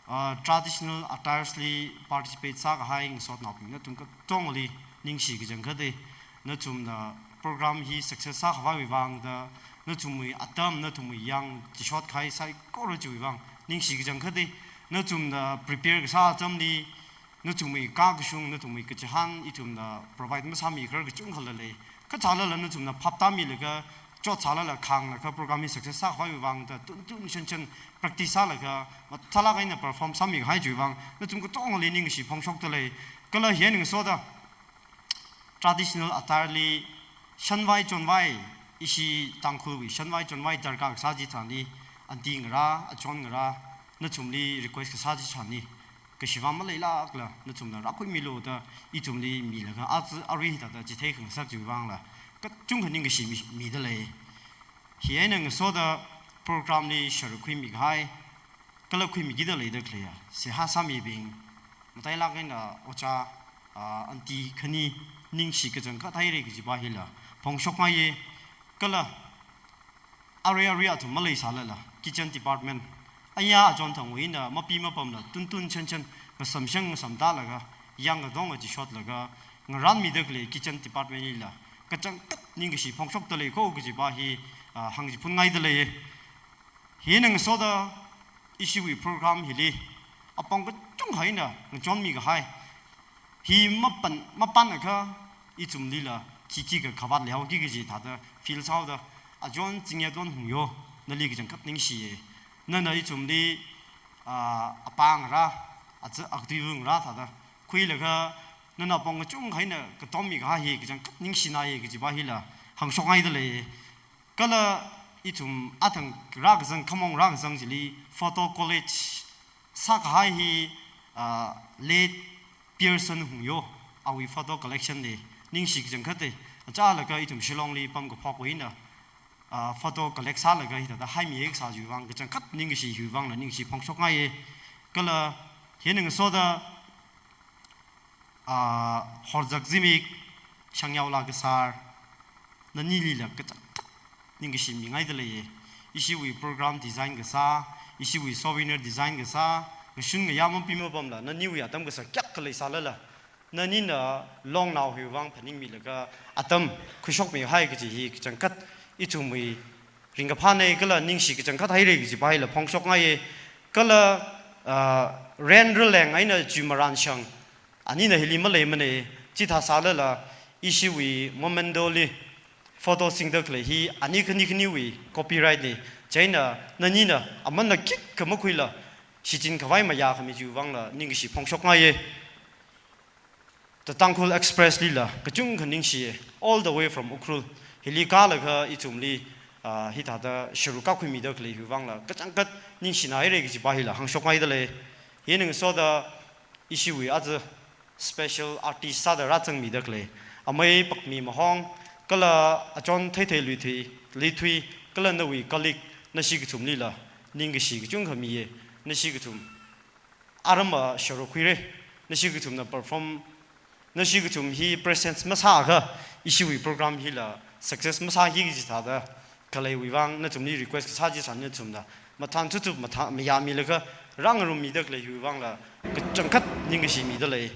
ah, traditional attires li participate sākahai ngasotnaobing, nathum katongli ningshi kachangkhatei. Nathumna program hi success sākhavaiwui vangda, nathumwui atam, nathumwui yang chishot kahai saikora chiwui vang ningshi kachangkhatei. Nathumna prepare kasā atamli, nathumwui kakashung, nathumwui kachihān ithumna provide masāmikharar kachungkhala lei. Kha chālala nathumna phaptāmilaga, chotsālala khānglaga program hi success sākhavaiwui vangda tuntun shanshan practice sālaga mathālāk eina perform sāmikahai chiwui vang nathum katongali ningkashi phongshokdalei. Kala hi eina ngasoda traditional attire li shanvai chonvai, ishi Tangkhulwui shanvai chonvai darkar kasā chitharanli aunty ngarā, achon ngarā, nathumli request kasā chi chānni. Kashi vang maleilākla, nathumna rākhuimilu da, ithumli milaga, aja arui hithāda chithei khangasak chiwui vangla, kachungkha ningkashi mi, mida lei. Hi eina ngasoda program li sharuk khuimi kahai, kala khuimi kida leida khaleiya, seihā sāmibing, matailāk eina ojā, ah, aunty khani ningshi kachangkhat haira kajipa hila, phongshokngaiya, kala arui arui athum maleisālala, kitchen department, aya achon thangwui eina mapi mapamla, tuntun chanchan, ngasamshang ngasamtālaga, yang katonga chishotlaga, ngarānmida khalei kitchen department lila, kachangkhat ningkashi phongshokda lei ko kajipa hi, ah, hāngchiphunngaida lei. Hi eina ngasoda ishiwui program hili apong kachungkha eina ngachonmi kahai. Hi mapan, mapanakha ithumlila khikhi kakhavat leihaoki kaji thāda feel sāhaoda, achon Chingyaton Hungyo, nali kachangkhat ningshiya. Nana ithumli, ah, apā ngarā, aja akatui ngarā thāda khuilaga, nana apong kachungkha eina katommi kahai hi kachangkhat ningshināya kajipa hila hāngshokngaida lei. Kala ithum athang rākazang, khamong rākazang chili photo collage sākahai hi, ah, late Pearson Hungyo, awui photo collection li ningshi kachangkhat da, achālaga ithum Shillong li pamkaphokwui eina, ah, photo collect sālaga hithāda haimiya kasā chiwui vang kachangkhat ningkashi hiwui vangla ningkashi phongshokngaiya. Kala hi eina ngasoda, ah, Horzak Zimik, Shangyao Lakasar, nanilila kachangkhat ningkashi mingaida leiya. Ishiwui program design kasā, ishiwui souvenir design kasā, ngashun ngayā mapi mapamla, naniwui atam kasā kayākha leisālala, nanina longnao hiwui vang phaningmilaga atam khuishokmihai kaji hi kachangkhat ithumwui ringkaphāna kala ningshi kachangkhat haira kajipa hila phongshokngaiya. Kala, ah, Ren Raleng eina Chuimaran Shang, anina hili maleimana, chithā sālala, ishiwui momento li photo singda khalei hi ani khani khaniwui copyright na, chieina nanina amanna khikha makhuila, shichin khavai mayākhami chiwui vangla ningkashi phongshokngaiya. The Tangkhul Express lila kachungkha ningshiya, all the way from Ukhrul. Hili kālaga ithumli, ah, hithāda sharuk kākhuimida khalei hiwui vangla kachangkhat ningshināhaira kajipa hila hāngshokngaida lei. Hi eina ngasoda ishiwui aja special artist sāda rāzangmida khalei, amei Pakmi Mahong, kala achon Theithei Luithui, Luithui, kala nawui colleague, nashi kathumlila ningkashi kachungkha miya, nashi kathum aram a sharuk khuira, nashi kathumna perform, nashi kathum hi presence masāakha ishiwui program hila success masāki kaji thāda khaleiwui vang nathumli request kasā chi tharan nathumna mathān thuthup mathā mayāmilaga rāngarummida khalei hiwui vangla kachangkhat ningkashi mida lei.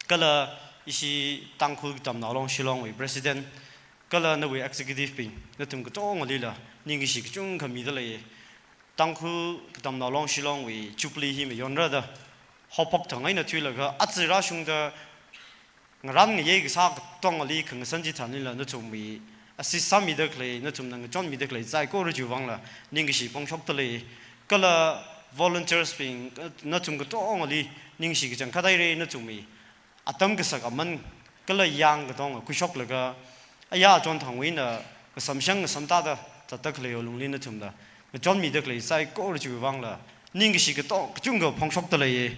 Kala ishi Tangkhul Katamnao Long Shillong wui president, kala nawui executive bing, nathum katongalila ningkashi kachungkha mida lei. Tangkhul Katamnao Long Shillong wui Jubilee hi mayonrada, haophok thang eina thuilaga aja rāshungda ngarān ngayei kasā katongali khangasan chi tharanlila nathumwui assist sāmida khalei, nathumna ngachonmida khalei saikora chiwui vangla ningkashi phongshokda lei. Kala volunteers bing, nathum katongali ningshi kachangkhat haira, nathumwui atam kasak aman kala yang katonga khuishoklaga, aya achon thangwui eina ngasamshang ngasamtāda zatda khalei alungli nathumna ngachonmida khalei saikora chiwui vangla ningkashi katong kachungkha phongshokda leiya.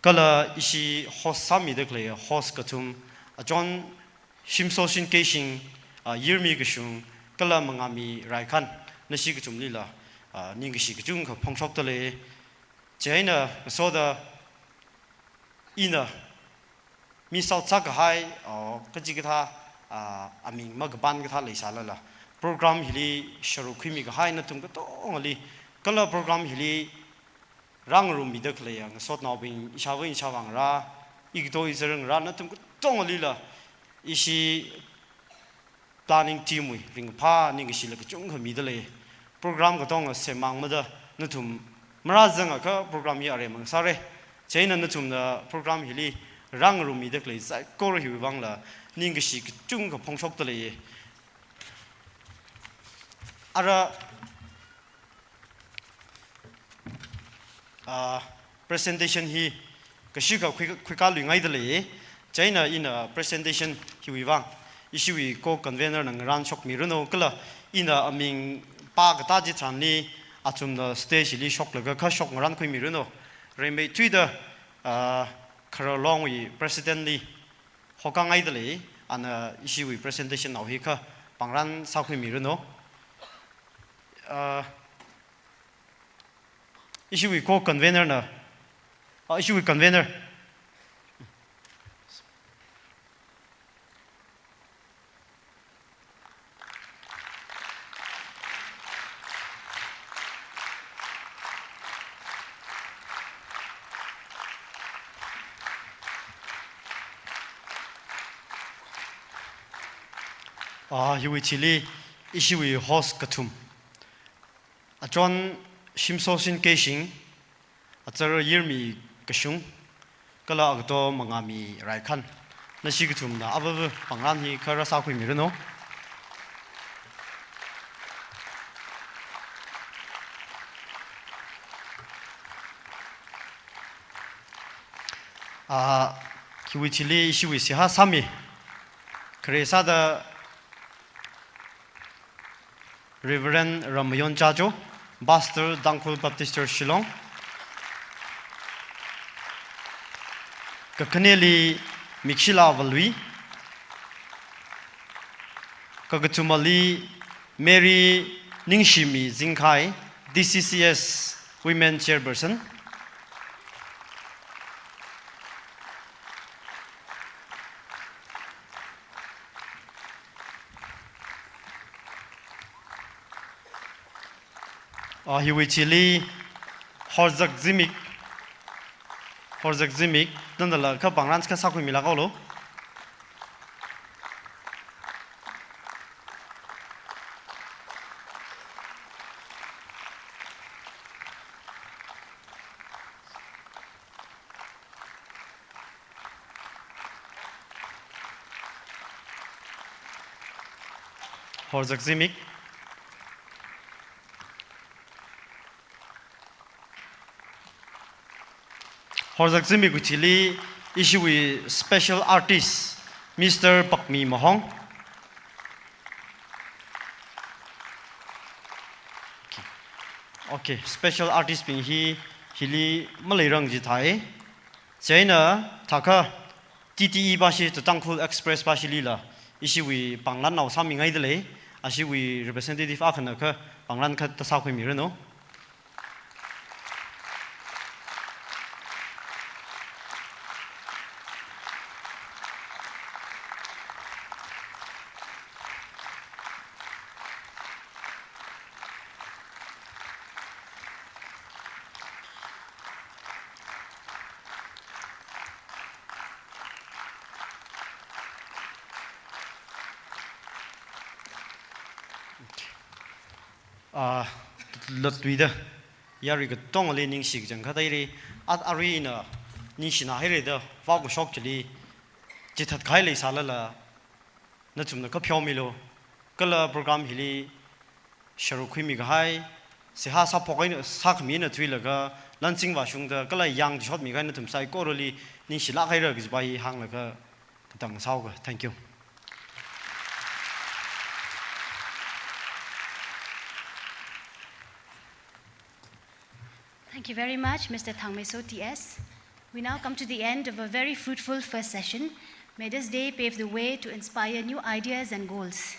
Kala ishi host sāmida khalei host kathum, achon Shimsoshin Keishing, ah, Yirmi Kashung, kala Mangami Raikhan, nashi kathumlila, ah, ningkashi kachungkha phongshokda lei. Chieina ngasoda ina miss out sākahai, ah, kachikathā, ah, aming makapan kathā leisālala, program hili sharuk khuimi kahai nathum katongali, kala program hili rāngarummida khaleiya ngasotnaobing, ishāvā ishāvā ngarā, ikato izar ngarā, nathum katongalila ishi planning team wui ringphā ningkashila kachungkha mida lei. Program katonga semang mada nathum marāzangakha program hi aremang sāra. Chieina nathumna program hili rāngarummida khalei saikora hiwui vangla ningkashi kachungkha phongshokda leiya. Ara, ah, presentation hi kashikha khui, khuikāluingaida lei. Chieina ina presentation hiwui vang ishiwui co-convener na ngarānshokmiranu kala ina aming pā katā chi tharanli athumna stage li shoklaga kha shokngarānkhuimiranu. Rimeithuida, ah, Khararlongwui President li hokngaida lei, ana ishiwui presentation nao hi kha pāngrān sākhuimiranu. Ah, ishiwui co-convener na, ah, ishiwui convener. Ah, hiwui thili ishiwui host kathum. Achon Shimsoshin Keishing, achar Yirmi Kashung, kala agato Mangami Raikhan. Nashi kathumna avava pāngrān hi kha rāsākhuimiranu. Ah, hiwui thili ishiwui seihā sāmi. Khare sāda Reverend Ramayon Chajo, Pastor, Tangkhul Baptist Church Shillong. Kakhaneli Mikshila Valui. Kakathumali Mary Ningshimi Zingkhai, D C C S Women Chairperson. Ah, hiwui thili Horzak Zimik, Horzak Zimik, nandala kha pāngrān kha sākhuimilākalu. Horzak Zimik. Horzak Zimikwui thili ishiwui special artist, Mister Pakmi Mahong. Okay, special artist bing hi hili maleirang jithai. Chieina thākha T T E pashi, The Tangkhul Express pashilila ishiwui pāngrānnao sāmingaida lei, ashiwui representative akhana kha pāngrān kha tāsākhuimiranu. Ah, lotwida, yarui katongali ningshi kachangkhat haira, at arui ina ningshina haira da, vākashok chili, chithatkahai leisālala, nathumna kha pheomilu, kala program hili sharuk khuimi kahai, seihā sāphok eina, sākhami eina thuilaga, lansing vāshungda, kala yangchishotmi kahai nathum saikorali ningshilāk haira kajipa hi hānglaga, katang sāhaoga. Thank you. Thank you very much, Mister Thangmeiso T S. We now come to the end of a very fruitful first session. May this day pave the way to inspire new ideas and goals.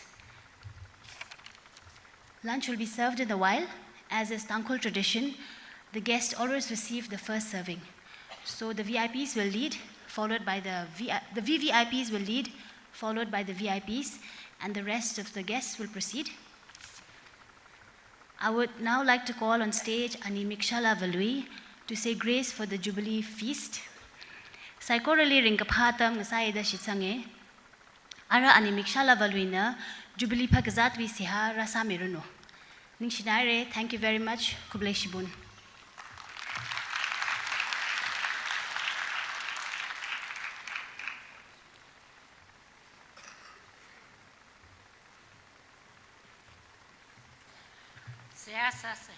Lunch will be served in a while. As is Tangkhul tradition, the guests always receive the first serving. So the V I Ps will lead, followed by the V I, the V V I Ps will lead, followed by the V I Ps, and the rest of the guests will proceed. I would now like to call on stage Ani Mikshala Valui to say grace for the Jubilee feast. Saikorali ringkaphā atam ngasāida shitsanga. Ara Ani Mikshala Valuina Jubilee phākazātwui seihā rāsāmiranu. Ningshina haira, thank you very much, khublei shibun. Seihā sāsa.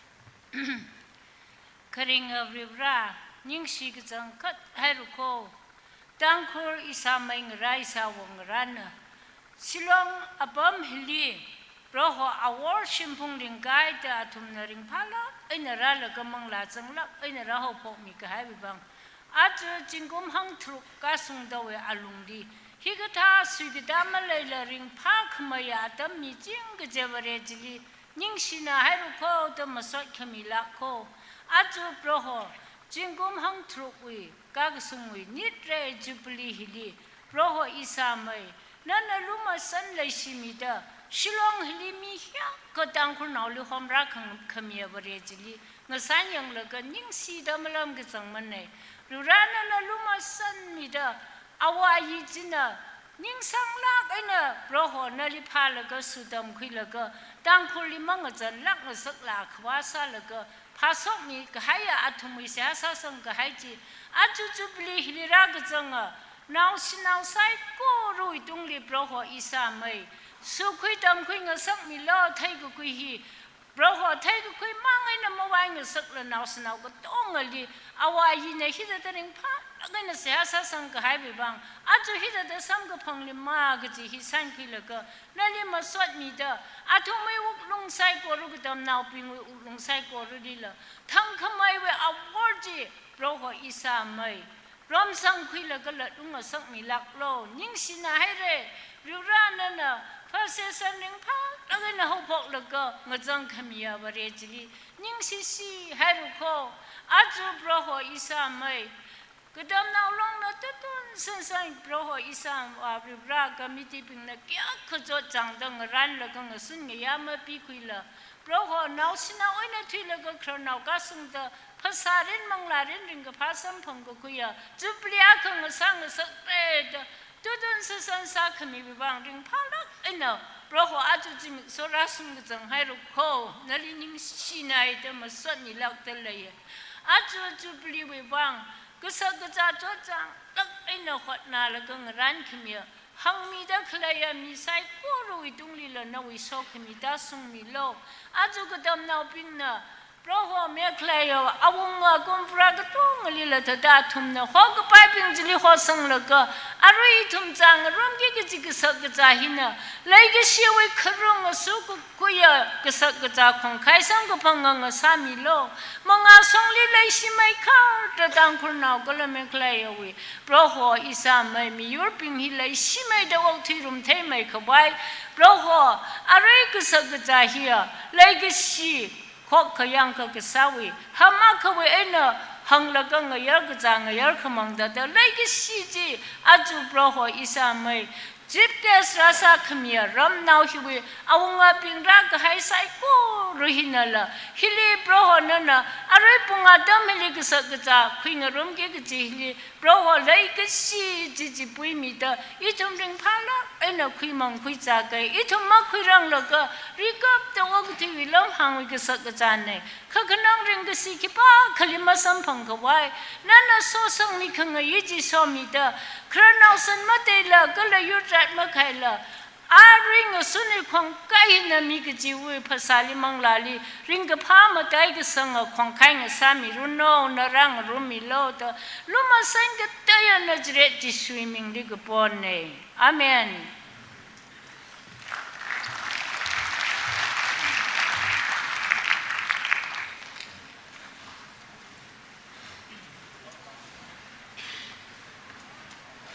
Kharinga Varivara, ningshi kachangkhat hairako, Tangkhul ishāmei ngarā ishāwo ngarāna, Shillong apam hili, Proho awor shimphung ringkahaida athumna ringphālāk eina rālaga manglā zanglāk eina rāhaophokmi kahaiwui vang, aja zingkum hangtharuk kasungdawui alungli, hikathā suikatā maleila ringphākhameiya atam miching kaje Vare chili ningshina hairukho da masot khamilākho. Aja Proho, zingkum hangtharukwui kakasungwui nitre Jubilee hili, Proho Ishāmei, nana lumashan leishimida, Shillong hili mi hiyākha Tangkhulnaoli homrā khang-, khamiya Vare chili ngasanyanglaga ningshida malam kazangmanei. Rura nana lumashanmida, awo ayi china ningsanglāk eina Proho nali phālaga sutamkhuilaga, Tangkhulli mangazanlāk ngasaklā khavā sālaga, phāshokmi kahaiya athumwui seihā sāsang kahai chi, aja Jubilee hili rākazanga naoshinao saikorawui tungli Proho Ishāmei, sukhui tamkhui ngasakmilu. Theikakhui hi Proho theikakhui mang eina mavai ngasakla naoshinao katongali awo ayina hithāda ringphālāk eina seihā sāsang kahaiwui vang, aja hithāda samkaphangli mā kaji hi shankhuilaga, nali masotmida, athumwui wuklung saikora, katamnaobingwui wuklung saikoralila thangkhameiwui awor chi, Proho Ishāmei, romsangkhuilaga latlung ngasakmilāklu. Ningshina haire, Rura nana phasāshan ringphālāk eina haophoklaga ngazang khamiya Vare chili ningshishi hairukho. Aja Proho Ishāmei, katamnao longna tutun sansan Proho Ishāvā Rura committee bingna kayākha chotchāngda ngaranlaga ngasun ngayā mapikhuila, Proho naoshinao eina thuilaga khararnao kasungda phasārin manglārin ringkaphā samphangkakhuiya Jubilee akha ngasā ngasakre da tutun sansan sākhamiwui vang ringphālāk eina Proho aja zimiksho rāshung kazang hairukho, nali ningshinaida masotmilākda leiya. Aja Jubilee wui vang kashak kazā chotchānglāk eina hotnalaga ngarankhamiya, hāngmida khaleiya mi saikorawui tunglila nawui sokhami tāshungmilu. Aja katamnaobingna Proho Meghalayawui awunga kumpharā katongalila thāda athumna hokapaibing chili hosanglaga, arui ithum chāngarumki kaji kashak kazā hina leikashiwui kharung ngasukakhuiya kashak kazā khongkhai samkaphanga ngasāmilu. Mangā shongli leishimeikharda Tangkhulnao kala Meghalayawui Proho Ishāmei, miyurbing hi leishimeida okthuirum theimei khavai, Proho, arui kashak kazā hiya leikashi khokkha yangkha kasāwui, hamakhawui eina hānglaga ngayar kazā ngayar khamang thāda leikashi chi aja Proho Ishāmei, chief guest rāsākhamiya ramnao hiwui awungabing rākahai saikora hinala, hili Proho nana arui pung atam hili kashak kazā khuingarumki kaji hili Proho leikashi chi chipuimida, ithum ringphālāk eina khuimang khuizākei. Ithum makhuiranglaga rikapta okathuiwui lamhāngwui kashak kazānei. Kakhanang ringkashi khipākhali masamphang khavai, nana sosangmi khangayi chi somida, khararnao san mateila kala yurtrat makhaila, arui ngasunwui khongkai hina mi kachiwui phasāli manglāli ringkaphā matai kasanga khongkhai ngasāmiranu, na rāngarummilu da, lumashan kateiya Nazareth Jishuwui mingli kaponei. Amen.